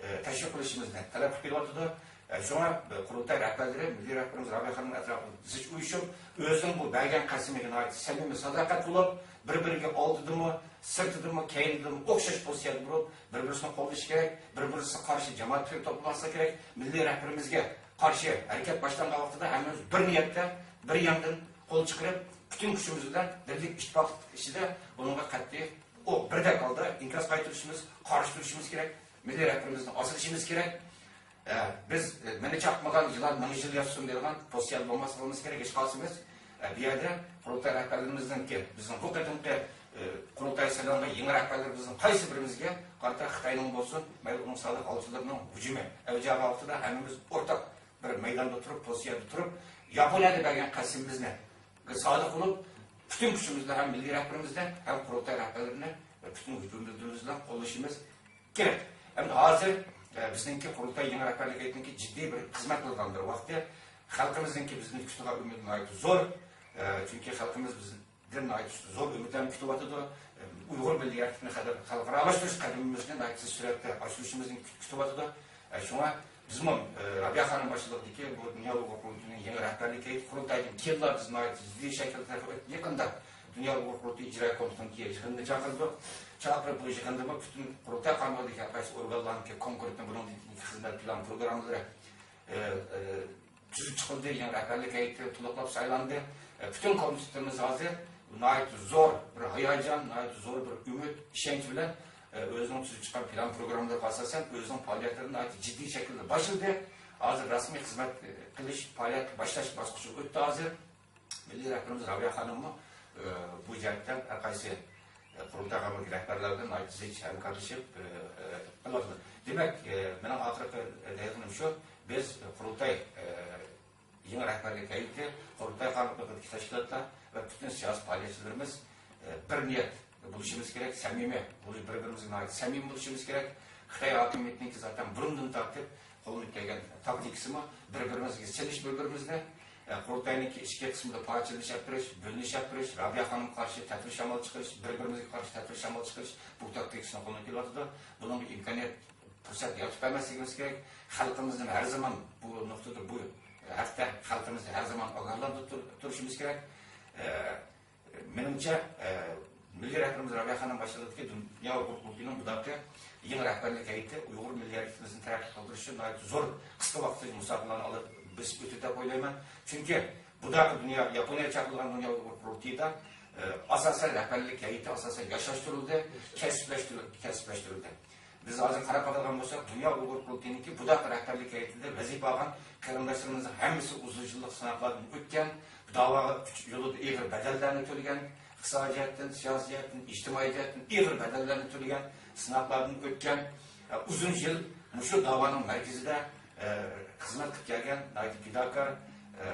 ئە، تەشۋىق قىلىشىمىزنى تەلەپ قىلىپ كېلىۋاتىدۇ. ئە، شۇڭا، ئە، قۇرۇلتاي رەھبەرلىرى، مىللىي رەھبىرىمىز رابىيە خانىم ئەتراپىدا زىچ ئۇيۇشۇپ، ئۆزىنىڭ بۇ بەرگەن قەسىمىگە ناھايىتى سەمىمىي ساداقەت بولۇپ، بىر-بىرىگە ئالدىدىمۇ، سىرتىدىمۇ، كەينىدىمۇ ئوخشاش پوزىتسىيەدە بولۇپ، بىر-بىرىسىنى قوللىشى كېرەك، بىر-بىرىسىگە قارشى جامائەت تۈرى توپلىماسلىقى كېرەك. مىللىي رەھبىرىمىزگە قارشى ھەرىكەت باشلانغان ۋاقتىدا ھەممىمىز بىر نىيەتتە، بىر ياندىن قول چىقىرىپ، پۈتۈن كۈچىمىز بىلەن بىرلىك ئىتتىپاقلىق ئىچىدە بۇنىڭغا قەتئىي، ئۇ بىردەك ھالدا ئىنكاس قايتۇرۇشىمىز، قارشى تۇرۇشىمىز كېرەك. مىللىي رەھبىرىمىزنى ئاسرىشىمىز كېرەك. ئە، بىز، ئە، مېنى چاقمىغان يىلان مىڭ يىل ياشىسۇن دەيدىغان پوزىتسىيەدە بولماسلىقىمىز كېرەك ھېچقايسىمىز. ئە، بۇ يەردە قۇرۇلتاي رەھبەرلىرىمىزنىڭكى، بىزنىڭ بۇ قېتىمقى، ئە، قۇرۇلتاي سايلانغان يېڭى رەھبەرلىرىمىزنىڭ قايسى بىرىمىزگە قارىتا خىتاينىڭ بولسۇن، مەيلى ئۇنىڭ سادىق ئالچىلىرىنىڭ ھۇجۇمى ئەۋج ئالغان ۋاقتىدا ھەممىمىز ئورتاق بىر مەيداندا تۇرۇپ، پوزىتسىيەدە تۇرۇپ، ياپونىيەدە بەرگەن قەسىمىمىزنى سادىق بولۇپ، پۈتۈن كۈچىمىز بىلەن ھەم مىللىي رەھبىرىمىزنى، ھەم قۇرۇلتاي رەھبەرلىرىنى پۈتۈن ۋۇجۇدىمىز بىلەن قوللىشىمىز كېرەك. ئەمدى ھازىر، ئە، بىزنىڭكى قۇرۇلتاي يېڭى رەھبەرلىك ھەيئىتىنىڭكى جىددىي بىر خىزمەت قىلىدىغان بىر ۋاقتى. خەلقىمىزنىڭكى بىزدىن كۈتىدىغان ئۈمىدى ناھايىتى زور. ئە، چۈنكى خەلقىمىز بىزدىن ناھايىتى زور ئۈمىدلەر كۈتۈۋاتىدۇ. ئە، ئۇيغۇر مىللىي ھەرىكىتىنى خەلق-، خەلقئارالاشتۇرۇش قەدىمىمىزنى ناھايىتى تېز سۈرئەتتە ئاشۇرۇشىمىزنى كۈت-، كۈتۈۋاتىدۇ. ئە، شۇڭا بىزمۇ، ئە، رابىيە خانىم باشچىلىقىدىكى بۇ دۇنيا ئۇيغۇر قۇرۇلتىيىنىڭ يېڭى رەھبەرلىك ھەيئىتى قۇرۇلتايدىن كېيىنلا بىز ناھايىتى جىددىي شەكىلدە يېقىندا دۇنيا ئۇيغۇر قۇرۇلتىيى ئىجرا كومىتېتىنىڭكى يىغىنىنى چاقىردۇق. چاقىرىپ، بۇ يىغىندىمۇ پۈتۈن قۇرۇلتاي قارمىقىدىكى ھەر قايسى ئورگانلارنىڭكى كونكرېتنى بۇنىڭدىن كېيىنكى خىزمەت پىلان پروگراممىلىرى، ئە، ئە، تۈزۈپ چىقىلدى، يېڭى رەھبەرلىك ھەيئىتى تولۇقلاپ سايلاندى. ئە، پۈتۈن كومىتېتىمىز ھازىر ناھايىتى زور بىر ھاياجان، ناھايىتى زور بىر ئۈمىد، ئىشەنچ بىلەن، ئە، ئۆزىنىڭ تۈزۈپ چىققان پىلان پروگراممىلىرىغا ئاساسەن، ئۆزىنىڭ پائالىيەتلىرىنى ناھايىتى جىددىي شەكىلدە باشلىدى. ھازىر رەسمىي خىزمەت، ئە، قىلىش، پائالىيەت باشلاش باسقۇچىغا ئۆتتى ھازىر. مىللىي رەھبىرىمىز رابىيە خانىممۇ، ئە، بۇ جەھەتتە ھەر قايسى، ئە، قۇرۇلتاي قارمىقىدىكى رەھبەرلەر بىلەن ناھايىتى زىچ ھەمكارلىشىپ، ئە، ئە، قىلىۋاتىدۇ. دېمەك، ئە، مېنىڭ ئاخىرقى دەيدىغىنىم شۇ، بىز قۇرۇلتاي، ئە، يېڭى رەھبەرلىك ھەيئىتى، قۇرۇلتاي قارمىقىدىكى تەشكىلاتلار ۋە پۈتۈن سىياسىي پائالىيەتچىلىرىمىز، ئە، بىر نىيەت بولۇشىمىز كېرەك، سەمىمىي بولۇش، بىر-بىرىمىزگە ناھايىتى سەمىمىي بولۇشىمىز كېرەك. خىتاي ھاكىمىيىتىنىڭكى زاتەن بۇرۇندىن تارتىپ قوللىنىپ كەلگەن تاكتىكىسىمۇ بىر-بىرىمىزگە سېلىش بىر-بىرىمىزنى، ئە، قۇرۇلتاينىڭكى ئىچكى قىسمىدا پارچىلىنىش ئەپ بېرىش، بۆلۈنۈش ئەپ بېرىش، رابىيە خانىمغا قارشى تەتۈر شامال چىقىرىش، بىر-بىرىمىزگە قارشى تەتۈر شامال چىقىرىش، بۇ تاكتىكىسىنى قوللىنىپ كېلىۋاتىدۇ. بۇنىڭغا ئىمكانىيەت، پۇرسەت يارىتىپ بەرمەسلىكىمىز كېرەك. خەلقىمىزنى ھەر زامان بۇ نۇقتىدا، بۇ ھەقتە خەلقىمىزنى ھەر زامان ئاگاھلاندۇرۇپ تۇر-، تۇرۇشىمىز كېرەك. ئە، مېنىڭچە، ئە، مىللىي رەھبىرىمىز رابىيە خانىم باشچىلىقىدىكى دۇنيا ئۇيغۇر قۇرۇلتىيىنىڭ بۇداقى يېڭى رەھبەرلىك ھەيئىتى ئۇيغۇر مىللىي ھەرىكىتىمىزنى تەرەققىي قىلدۇرۇش ئۈچۈن ناھايىتى زور قىسقا ۋاقىتتا مۇساپىلارنى ئالىپ بېسىپ ئۆتىدۇ دەپ ئويلايمەن. چۈنكى بۇداقى دۇنيا، ياپونىيەدە چاقىرىلغان دۇنيا ئۇيغۇر قۇرۇلتىيىدا، ئە، ئاساسەن رەھبەرلىك ھەيئىتى ئاساسەن ياشاشتۇرۇلدى، كەسىپلەشتۈرۈلدى، كەسىپلەشتۈرۈلدى. بىز ھازىر قاراپ باقىدىغان بولساق، دۇنيا ئۇيغۇر قۇرۇلتىيىنىڭكى بۇداقى رەھبەرلىك ھەيئىتىدە ۋەزىپە ئالغان قېرىنداشلىرىمىزنىڭ ھەممىسى ئۇزۇن يىللىق سىناقلاردىن ئۆتكەن، داۋا يولىدا ئېغىر بەدەللەرنى تۆلىگەن، ئىقتىسادىي جەھەتتىن، سىياسىي جەھەتتىن، ئىجتىمائىي جەھەتتىن ئېغىر بەدەللەرنى تۆلىگەن، سىناقلاردىن ئۆتكەن، ئۇزۇن يىل مۇشۇ داۋانىڭ مەركىزىدە، ئە، خىزمەت قىلىپ كەلگەن ناھايىتى پىداكار، ئە،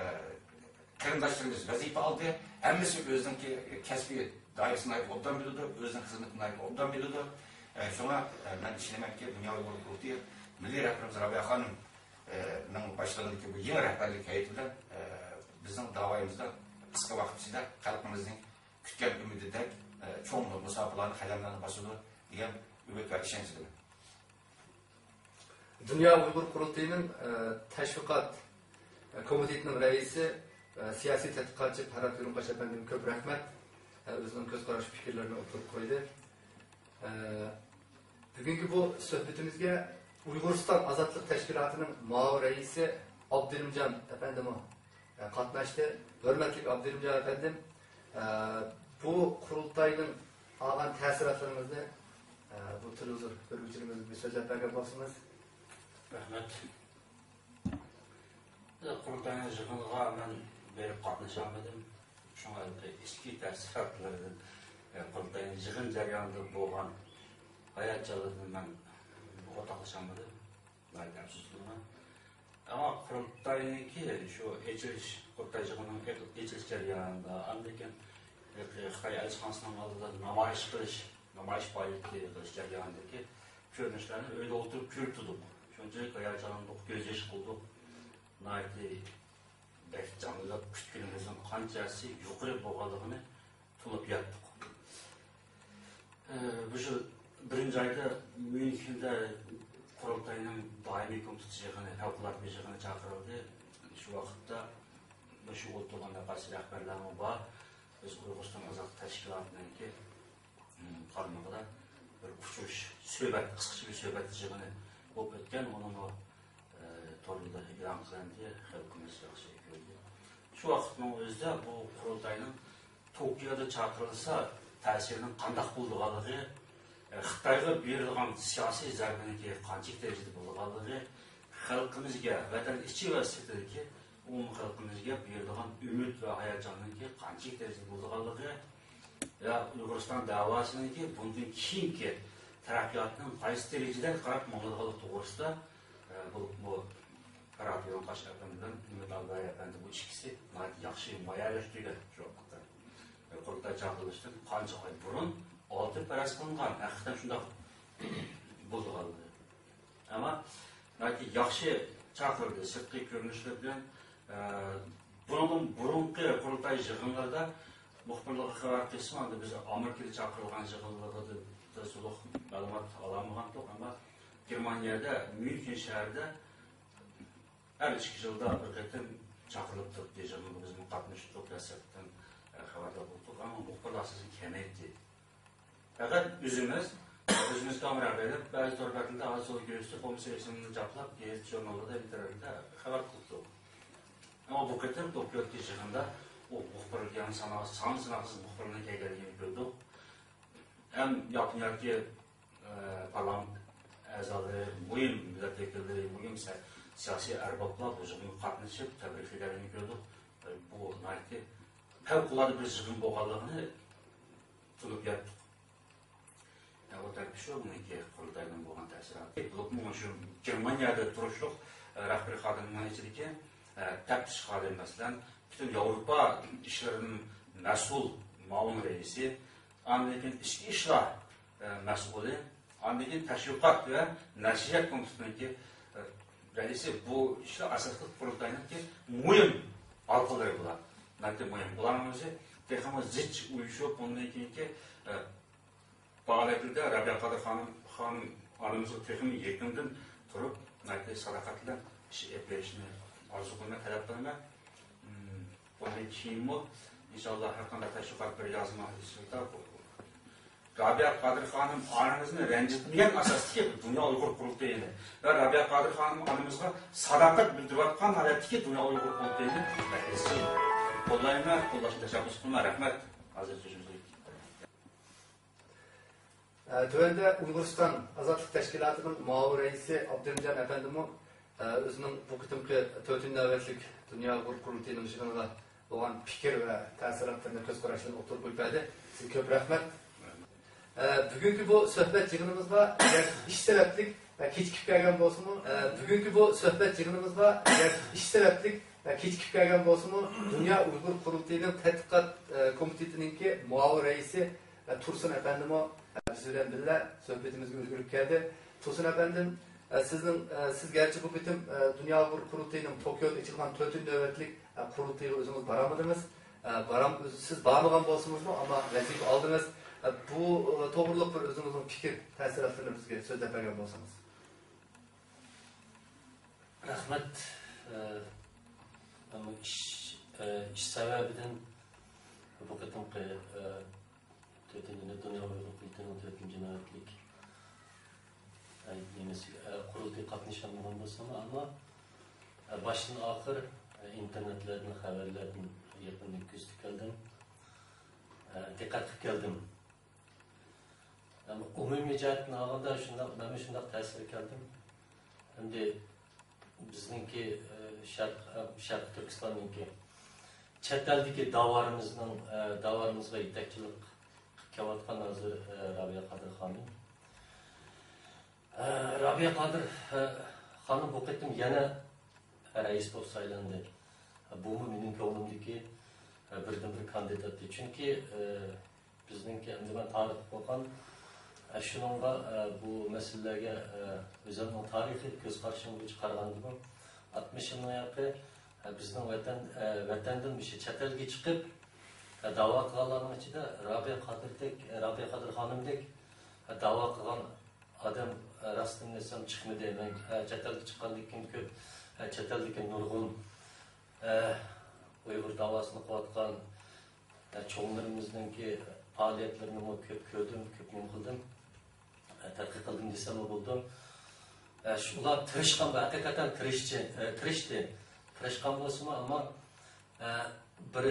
قېرىنداشلىرىمىز ۋەزىپە ئالدى. ھەممىسى ئۆزىنىڭكى كەسپىي دائىرىسىنى ناھايىتى ئوبدان بىلىدۇ، ئۆزىنىڭ خىزمىتىنى ناھايىتى ئوبدان بىلىدۇ. ئە، شۇڭا، ئە، مەن ئىشىنىمەنكى، دۇنيا ئۇيغۇر قۇرۇلتىيى مىللىي رەھبىرىمىز رابىيە خانىم، ئە، نىڭ باشلىقىدىكى بۇ يېڭى رەھبەرلىك ھەيئىتى بىلەن، ئە، بىزنىڭ داۋايىمىزدا قىسقا ۋاقىت ئىچىدە خەلقىمىزنىڭ كۈتكەن ئۈمىدىدەك، ئە، چوڭ مۇساپىلارنى، قەدەملەرنى باسىدۇ دېگەن ئۈمىد ۋە ئىشەنچ بىلەن. دۇنيا ئۇيغۇر قۇرۇلتىيىنىڭ، ئە، تەشۋىقات، ئە، كومىتېتىنىڭ رەئىسى، ئە، سىياسىي تەتقىقاتچى پەرھات ئۆرۈڭباش ئەپەندىمگە كۆپ رەھمەت. ئە، ئۆزىنىڭ كۆز قارىشى، پىكىرلىرىنى ئوتتۇرىغا قويدى. ئە، بۈگۈنكى بۇ سۆھبىتىمىزگە ئۇيغۇرىستان ئازادلىق تەشكىلاتىنىڭ مۇئاۋىن رەئىسى ئابدۇرېھىمجان ئەپەندىمۇ، ئە، قاتناشتى. ھۆرمەتلىك ئابدۇرېھىمجان ئەپەندىم، ئە، بۇ قۇرۇلتاينىڭ ئالغان تەسىراتلىرىڭىزنى، ئە، بۇ تېلېۋىزور كۆرگۈچىلىرىمىزگە بىر سۆزلەپ بەرگەن بولسىڭىز. رەھمەت. قۇرۇلتاينىڭ يىغىنىغا مەن بېرىپ قاتنىشالمىدىم. شۇڭا ئىچكى تەسىراتلىرىدىن، قۇرۇلتاينىڭ يىغىن جەريانىدا بولغان ھاياجانلىرىدىن مەن ئورتاقلىشالمىدىم. ناھايىتى ئەپسۇس قىلىمەن. ئەمما قۇرۇلتاينىڭكى شۇ ئېچىلىش، قۇرۇلتاي يىغىنىنىڭ ئېچىلىش جەريانىدا، ئاندىن كېيىن خىتاي ئەلچىخانىسىنىڭ ئالدىدا نامايىش قىلىش، نامايىش پائالىيىتى قىلىش جەريانىدىكى كۆرۈنۈشلەرنى ئۆيدە ئولتۇرۇپ كۆرۈپ تۇردۇق. شۇنچىلىك ھاياجانلاندۇق، كۆز يېشى قىلدۇق. ناھايىتى بەك جانلىنىپ كۈتكىنىمىزنىڭ قانچىسى يۇقىرى بولغانلىقىنى تونۇپ يەتتۇق. ئە، بۇ يىل بىرىنچى ئايدا ميۇنخېندا قۇرۇلتاينىڭ دائىمىي كومىتېت يىغىنى، پەۋقۇلئاددە يىغىنى چاقىرىلدى. شۇ ۋاقىتتا مۇشۇ ئولتۇرغان بىر قانچە رەھبەرلەرمۇ بار. بىز ئۇيغۇرىستان ئازادلىق تەشكىلاتىنىڭكى، ئىم، قارمىقىدا بىر ئۇچرىشىش، سۆھبەت، قىسقىچە بىر سۆھبەت يىغىنى بولۇپ ئۆتكەن. ئۇنىڭمۇ، ئە، توردا ئېلان قىلىندى، خەلقىمىز ياخشى كۆردى. شۇ ۋاقىتنىڭ ئۆزىدە بۇ قۇرۇلتاينىڭ توكيودا چاقىرىلسا تەسىرىنىڭ قانداق بولىدىغانلىقى، ئە، خىتايغا بېرىدىغان سىياسىي زەربىنىڭكى قانچىلىك دەرىجىدە بولىدىغانلىقى، خەلقىمىزگە، ۋەتەن ئىچى ۋە سىرتىدىكى ئومۇمىي خەلقىمىزگە بېرىدىغان ئۈمىد ۋە ھاياجاننىڭكى قانچىلىك دەرىجىدە بولىدىغانلىقى، ۋە ئۇيغۇرىستان دەۋاسىنىڭكى بۇندىن كېيىنكى تەرەققىياتىنىڭ قايسى دەرىجىدە قاراپ ماڭىدىغانلىقى توغرىسىدا، ئە، بولۇپمۇ راتىيون قاش ئەپەندى بىلەن ئۈمىد ئابدۇلاي ئەپەندى، بۇ ئىككىسى ناھايىتى ياخشى مۇئەييەنلەشتۈرگەن شۇ ۋاقىتتا. قۇرۇلتاي چاقىرىلىشتىن قانچە ئاي بۇرۇن ئالدىن پەرەز قىلىنغان، ھەقىقەتەن شۇنداق بولىدىغانلىقى. ئەمما ناھايىتى ياخشى چاقىرىلدى، سىرتقى كۆرۈنۈشلىرى بىلەن. ئە، بۇنىڭدىن بۇرۇنقى قۇرۇلتاي يىغىنلىرىدا مۇخبىرلارغا خەۋەر قىلسىمۇ، ئەمدى بىز ئامېرىكىدا چاقىرىلغان يىغىنلىرىدا تولۇق مەلۇمات ئالالمىغانتۇق، ئەمما گېرمانىيەدە ميۇنخېن شەھىرىدە ھەر ئىككى يىلدا بىر قېتىم چاقىرىلىپ تۇرۇپتۇ، يىغىنغا بىزمۇ قاتنىشىپ تۇرۇپ، دەسلەپتىن، ئە، خەۋەردار بولدۇق، ئەمما مۇخبىرلار ئاساسەن كېمەيتتى. پەقەت ئۆزىمىز، ئۆزىمىزگە ئامراق بېرىپ، بەزى تور بەتلىرىدە ھازىر كۆرسىتىپ، بولمىسا ئېسىمنى جاپلاپ، گېزىت ژۇرناللاردا، ئىنتېرنېتتە خەۋەر قىلىپتۇ. ئەمما بۇ قېتىم توكيودىكى يىغىندا ئۇ مۇخبىرلار، يەنى سان-، سان ساناقسىز مۇخبىرلارنىڭ كەلگەنلىكىنى كۆردۇق. ھەم ياپونىيەدىكى، ئە، پارلامېنت ئەزالىرى، مۇھىم مىللەت ۋەكىللىرى، مۇھىم سە-، سىياسىي ئەربابلار بۇ يىغىنغا قاتنىشىپ، تەبرىكلىگەنلىكىنى كۆردۇق. بۇ ناھايىتى پەۋقۇلئاددە بىر يىغىن بولغانلىقىنى تونۇپ يەتتۇق. ئە، ئۇ تەرىپى شۇ، بۇنىڭكى قۇرۇلتايدىن بولغان تەسىراتى. بولۇپمۇ شۇ گېرمانىيەدە تۇرۇشلۇق، ئە، رەھبىرىي خادىمنىڭ ئىچىدىكى، ئە، تەپتىش خادىمى، مەسىلەن، پۈتۈن ياۋروپا ئىشلىرىدىن مەسئۇل مۇئاۋىن رەئىسى، ئاندىن كېيىن ئىچكى ئىشلار، ئە، مەسئۇلى، ئاندىن كېيىن تەشۋىقات ۋە نەشرىيات كومىتېتىنىڭكى، ئە، رەئىسى، بۇ ئىشلار ئاساسلىق قۇرۇلتاينىڭكى مۇھىم ھالقىلىرى بۇلار. ناھايىتى مۇھىم. بۇلارنىڭ ئۆزى تېخىمۇ زىچ ئۇيۇشۇپ، بۇندىن كېيىنكى، ئە، پائالىيەتلىرىدە رەبىيە قادىر خانىم، خانىم ئانىمىزغا تېخىمۇ يېقىندىن تۇرۇپ، ناھايىتى ساداقەت بىلەن ئىش ئېلىپ بېرىشىنى ئارزۇ قىلىمەن، تەلەپ قىلىمەن. مم، بۇندىن كېيىنمۇ، ئىنشاللا، ھەر قانداق تەشۋىقات، بىر يازما ئىشلاردا رابىيە قادىر خانىم ئانىمىزنى رەنجىتمىگەن ئاساستىكى دۇنيا ئۇيغۇر قۇرۇلتىيىنى ۋە رابىيە قادىر خانىم ئانىمىزغا ساداقەت بىلدۈرۈۋاتقان ھالەتتىكى دۇنيا ئۇيغۇر قۇرۇلتىيىنى ئىزچىل قوللايمەن، قوللاشنى تەشەببۇس قىلىمەن. رەھمەت. ھازىر سۆزىمىزگە ئە، تۆۋەندە ئۇيغۇرىستان ئازادلىق تەشكىلاتىنىڭ مۇئاۋىن رەئىسى ئابدۇرېھىمجان ئەپەندىمۇ، ئە، ئۆزىنىڭ بۇ قېتىمقى تۆتىنچى نۆۋەتلىك دۇنيا ئۇيغۇر قۇرۇلتىيىنىڭ يىغىنىغا بولغان پىكىر ۋە تەسىراتلىرىنى، كۆز قاراشلىرىنى ئوتتۇرىغا قويۇپ بەردى. سىزگە كۆپ رەھمەت. ئە، بۈگۈنكى بۇ سۆھبەت يىغىنىمىزغا ئىش سەۋەبلىك، ئە، كېچىكىپ كەلگەن بولسىمۇ، ئە، بۈگۈنكى بۇ سۆھبەت يىغىنىمىزغا ئىش سەۋەبلىك، ئە، كېچىكىپ كەلگەن بولسىمۇ، دۇنيا ئۇيغۇر قۇرۇلتىيىنىڭ تەتقىقات، ئە، كومىتېتىنىڭكى مۇئاۋىن رەئىسى، ئە، تۇرسۇن ئەپەندىمۇ، ئە، بىز بىلەن بىللە سۆھبىتىمىزگە ئۈلگۈرۈپ كەلدى. تۇرسۇن ئەپەندىم، ئە، سىزنىڭ، ئە، سىز گەرچە بۇ قېتىم، ئە، دۇنيا ئۇيغۇر قۇرۇلتىيىنىڭ توكيودا ئېچىلغان تۆتىنچى نۆۋەتلىك، ئە، قۇرۇلتىيىغا ئۆزىڭىز بارالمىدىڭىز. ئە، بارام-، سىز بارمىغان بولسىڭىزمۇ، ئەمما ۋەزىپە ئالدىڭىز. ئە، بۇ، ئە، توغرىلىق بىر ئۆزىڭىزنىڭ پىكىر، تەسىراتلىرىنى بىزگە سۆزلەپ بەرگەن بولسىڭىز. رەھمەت. ئە، ئەمما ئىش، ئە، ئىش سەۋەبىدىن بۇ قېتىمقى، ئە، تۆتىنچى نۆ-، دۇنيا ئۇيغۇر قۇرۇلتىيىنىڭ تۆتىنچى نۆۋەتلىك، ئە، نېمىسى، ئە، قۇرۇلتىيىغا قاتنىشالمىغان بولساممۇ، ئەمما، ئە، باشتىن ئاخىر، ئە، ئىنتېرنېتلەردىن، خەۋەرلەردىن يېقىندىن كۆزىتىپ كەلدىم. ئە، دىققەت قىلىپ كەلدىم. ئەمما ئومۇمىي جەھەتتىن ئالغاندا شۇنداق، مەنمۇ شۇنداق تەسىرگە كەلدىم. ئەمدى بىزنىڭكى، ئە، شەرق، شەرقىي تۈركىستاننىڭكى چەت ئەلدىكى داۋارىمىزنىڭ، داۋارىمىزغا يېتەكچىلىك قىلىپ كېلىۋاتقان ھازىر رابىيە قادىر خانىم. رابىيە قادىر خانىم بۇ قېتىم يەنە رەئىس بولۇپ سايلاندى. بۇمۇ مېنىڭ كۆڭلۈمدىكى بىردىنبىر كاندىدات ئىدى. چۈنكى بىزنىڭكى ئەمدى مەن تارىخ ئوقۇغان، ئە، شۇنىڭغا، ئە، بۇ مەسىلىلەرگە، ئە، ئۆزۈمنىڭ تارىخىي كۆز قارىشىم بويىچە قارىغاندىمۇ، ئاتمىش يىلنىڭ ياقى، ئە، بىزنىڭ ۋەتەن، ئە، ۋەتەندىن مۇشۇ چەت ئەلگە چىقىپ، ئە، داۋا قىلغانلارنىڭ ئىچىدە رابىيە قادىردەك، رابىيە قادىر خانىمدەك، ئە، داۋا قىلغان ئادەم، ئە، راستىنى ئېيتسام چىقمىدى. مەن، ئە، چەت ئەلگە چىققاندىن كېيىن كۆپ، ئە، چەت ئەلدىكى نۇرغۇن، ئە، ئۇيغۇر داۋاسىنى قىلىۋاتقان، ئە، چوڭلىرىمىزنىڭكى پائالىيەتلىرىنىمۇ كۆپ كۆردۈم، كۆپ نېمە قىلدىم. ئە، تەتقىق قىلدىم دېسەممۇ بولىدۇ. ئە، شۇ، ئۇلار تىرىشقان، ھەقىقەتەن تىرىشچى، ئە، تىرىشتى. تىرىشقان بولسىمۇ، ئەمما، ئە، بىر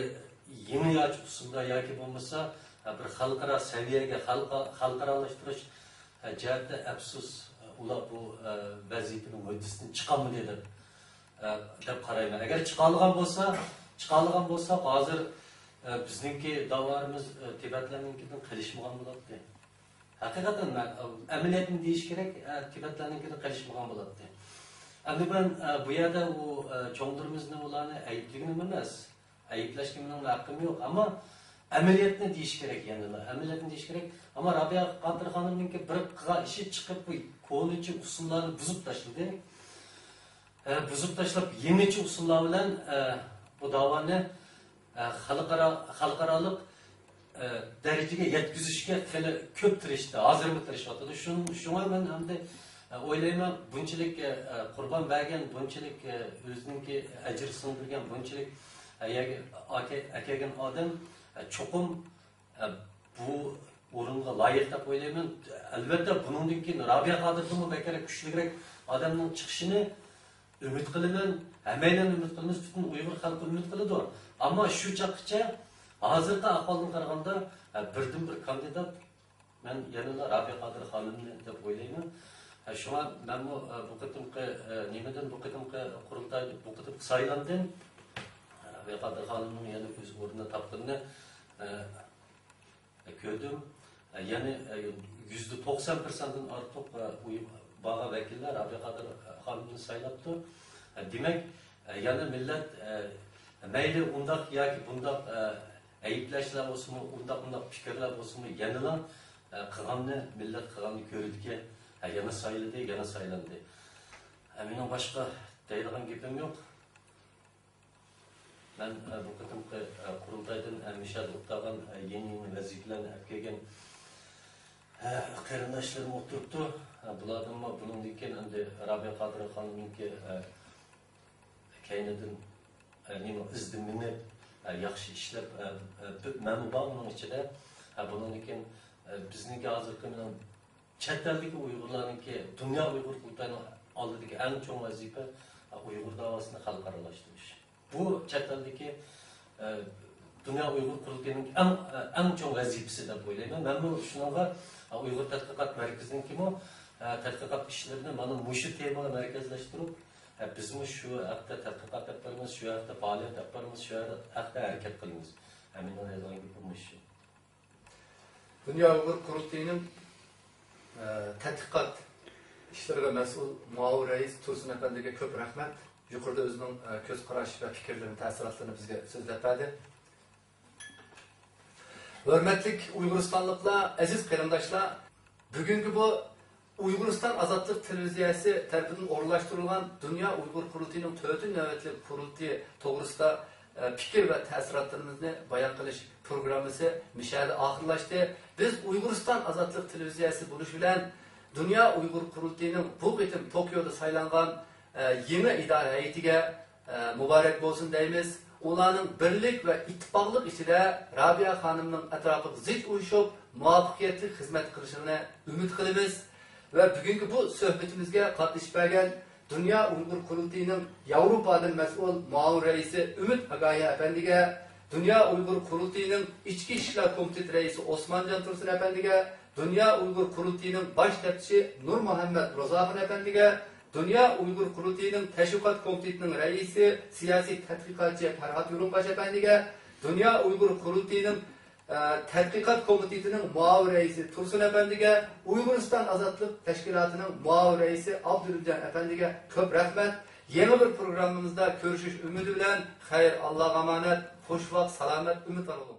يېڭىچە ئۇسۇلدا ياكى بولمىسا، ئە، بىر خەلقئارا سەۋىيەگە، خەلقئا-، خەلقئارالاشتۇرۇش، ئە، جەھەتتە ئەپسۇس، ئە، ئۇلار بۇ، ئە، ۋەزىپىنىڭ ھۆددىسىدىن چىقالمىدى دەپ، ئە، دەپ قارايمەن. ئەگەر چىقالىغان بولسا، چىقالىغان بولسا، ھازىر، ئە، بىزنىڭكى داۋارىمىز، ئە، تىبەتلەرنىڭكىدىن قېلىشمىغان بولاتتى. ھەقىقەتەن مەن، ئە، ئەمەلىيەتنى دېيىش كېرەك، ئە، تىبەتلەرنىڭكىدىن قېلىشمىغان بولاتتى. ئەمدى مەن، ئە، بۇ يەردە ئۇ، ئە، چوڭلىرىمىزنى، ئۇلارنى ئەيىبلىگىنىم ئەمەس. ئەيىبلەشكە مېنىڭ ھەققىم يوق. ئەمما ئەمەلىيەتنى دېيىش كېرەك يەنىلا. ئەمەلىيەتنى دېيىش كېرەك. ئەمما رابىيە قادىر خانىمنىڭكى بىر قىلغان ئىشى چىقىپ، بۇ كونىچە ئۇسۇللارنى بۇزۇپ تاشلىدى. ئە، بۇزۇپ تاشلاپ، يېڭىچە ئۇسۇللار بىلەن، ئە، بۇ داۋانى، ئە، خەلقئارا، خەلقئارالىق، ئە، دەرىجىگە يەتكۈزۈشكە خېلى كۆپ تىرىشتى، ھازىرمۇ تىرىشىۋاتىدۇ. شۇن-، شۇڭا مەن ئەمدى، ئە، ئويلايمەن، بۇنچىلىك، ئە، قۇربان بەرگەن، بۇنچىلىك، ئە، ئۆزىنىڭكى ئەجرى سىڭدۈرگەن، بۇنچىلىك، ئە، يەرگە ئاكە-، ئەكەلگەن ئادەم، ئە، چوقۇم، ئە، بۇ ئورۇنغا لايىق دەپ ئويلايمەن. ئەلۋەتتە، بۇنىڭدىن كېيىن رابىيە قادىردىنمۇ بەكرەك، كۈچلۈكرەك ئادەمنىڭ چىقىشىنى ئۈمىد قىلىمەن. ھەممەيلەن ئۈمىد قىلىمىز، پۈتۈن ئۇيغۇر خەلقى ئۈمىد قىلىدۇ. ئەمما شۇ چاغقىچە، ھازىرقى ئەھۋالدىن قارىغاندا، ئە، بىردىنبىر كاندىدات مەن يەنىلا رابىيە قادىر خانىمنى دەپ ئويلايمەن. ئە، شۇڭا مەنمۇ، ئە، بۇ قېتىمقى، ئە، نېمىدىن، بۇ قېتىمقى قۇرۇلتايدا، بۇ قېتىمقى سايلامدىن، ئە، رابىيە قادىر خانىمنىڭ يەنە ئۆز ئورنىنى تاپقىنىنى، ئە، كۆردۈم. يەنى، يۈزدە توقسان پىرسەنتتىن ئارتۇق، ئۇ بارغان ۋەكىللەر رابىيە قادىر خانىمنى سايلاپتۇ. دېمەك، يەنە مىللەت، مەيلى ئۇنداق ياكى بۇنداق، ئەيىبلەشلەر بولسىمۇ، ئۇنداق، ئۇنداق پىكىرلەر بولسىمۇ، يەنىلا، قىلغاننى، مىللەت قىلغاننى كۆرىدىكەن. يەنە سايلىدى، يەنە سايلاندى. مېنىڭ باشقا دەيدىغان گېپىم يوق. مەن، ئە، بۇ قېتىمقى، ئە، قۇرۇلتايدىن، ئە، مىشەدە ئوتتاغان، ئە، يېڭى، يېڭى ۋەزىپىلەرنى ئەپ كەلگەن، ئە، قېرىنداشلىرىم ئولتۇرۇپتۇ. ئە، بۇلاردىنمۇ بۇنىڭدىن كېيىن ئەمدى رابىيە قادىر خانىمنىڭكى، ئە، كەينىدىن، ئە، نېمە، ئىزدىن مېڭىپ، ئە، ياخشى ئىشلەپ، ئە، ئە، بىر مەنمۇ بار ئۇنىڭ ئىچىدە. ئە، بۇنىڭدىن كېيىن، ئە، بىزنىڭكى ھازىرقى مېنىڭ چەت ئەلدىكى ئۇيغۇرلارنىڭكى دۇنيا ئۇيغۇر قۇرۇلتايىنىڭ ئالدىدىكى ئەڭ چوڭ ۋەزىپە، ئۇيغۇر داۋاسىنى خەلقئارالاشتۇرۇش. بۇ چەت ئەلدىكى، ئە، دۇنيا ئۇيغۇر قۇرۇلتىيىنىڭ ئەڭ، ئە، ئەڭ چوڭ ۋەزىپىسى دەپ ئويلايمەن. مەنمۇ شۇنىڭغا، ئە، ئۇيغۇر تەتقىقات مەركىزىنىڭكىمۇ، ئە، تەتقىقات ئىشلىرىنى مانا مۇشۇ تېمىغا مەركەزلەشتۈرۈپ، ئە، بىزمۇ شۇ ھەقتە تەتقىقات ئېلىپ بارىمىز، شۇ ھەقتە پائالىيەت ئېلىپ بارىمىز، شۇ ھەقتە ھەرىكەت قىلىمىز. ئە، مېنىڭ دەيدىغان گېپىم مۇشۇ. دۇنيا ئۇيغۇر قۇرۇلتىيىنىڭ، ئە، تەتقىقات ئىشلىرىغا مەسئۇل مۇئاۋىن رەئىس تۇرسۇن ئەپەندىگە كۆپ رەھمەت. يۇقىرىدا ئۆزىنىڭ، ئە، كۆز قاراش ۋە پىكىرلىرىنى، تەسىراتلىرىنى بىزگە سۆزلەپ بەردى. ھۆرمەتلىك ئۇيغۇرىستانلىقلار، ئەزىز قېرىنداشلار، بۈگۈنكى بۇ ئۇيغۇرىستان ئازادلىق تېلېۋىزىيەسى تەرىپىدىن ئورۇنلاشتۇرۇلغان دۇنيا ئۇيغۇر قۇرۇلتىيىنىڭ تۆتىنچى نۆۋەتلىك قۇرۇلتىيى توغرىسىدا، ئە، پىكىر ۋە تەسىراتلىرىمىزنى بايان قىلىش پروگراممىسى مىشەدە ئاخىرلاشتى. بىز ئۇيغۇرىستان ئازادلىق تېلېۋىزىيەسى بولۇش بىلەن دۇنيا ئۇيغۇر قۇرۇلتىيىنىڭ بۇ قېتىم توكيودا سايلانغان، ئە، يېڭى ئىدارە ھەيئىتىگە، ئە، مۇبارەك بولسۇن دەيمىز. ئۇلارنىڭ بىرلىك ۋە ئىتتىپاقلىق ئىچىدە رابىيە خانىمنىڭ ئەتراپىغا زىچ ئۇيۇشۇپ، مۇۋەپپەقىيەتلىك خىزمەت قىلىشىنى ئۈمىد قىلىمىز. ۋە بۈگۈنكى بۇ سۆھبىتىمىزگە قاتنىشىپ بەرگەن دۇنيا ئۇيغۇر قۇرۇلتىيىنىڭ ياۋروپادىن مەسئۇل مۇئاۋىن رەئىسى ئۈمىد ئاگايە ئەپەندىگە، دۇنيا ئۇيغۇر قۇرۇلتىيىنىڭ ئىچكى ئىشلار كومىتېتى رەئىسى ئوسمانجان تۇرسۇن ئەپەندىگە، دۇنيا ئۇيغۇر قۇرۇلتىيىنىڭ باش تەپتىشى نۇرمۇھەممەت روزاخۇن ئەپەندىگە، دۇنيا ئۇيغۇر قۇرۇلتىيىنىڭ تەشۋىقات كومىتېتىنىڭ رەئىسى، سىياسىي تەتقىقاتچى پەرھات يۇلۇنباش ئەپەندىگە، دۇنيا ئۇيغۇر قۇرۇلتىيىنىڭ، ئە، تەتقىقات كومىتېتىنىڭ مۇئاۋىن رەئىسى تۇرسۇن ئەپەندىگە، ئۇيغۇرىستان ئازادلىق تەشكىلاتىنىڭ مۇئاۋىن رەئىسى ئابدۇرېھىمجان ئەپەندىگە كۆپ رەھمەت. يېڭى بىر پروگراممىمىزدا كۆرۈشۈش ئۈمىدى بىلەن، خەير، ئاللاغا ئامانەت، خۇش ۋاقىت، سالامەت، ئۈمىدۋار بولۇڭ.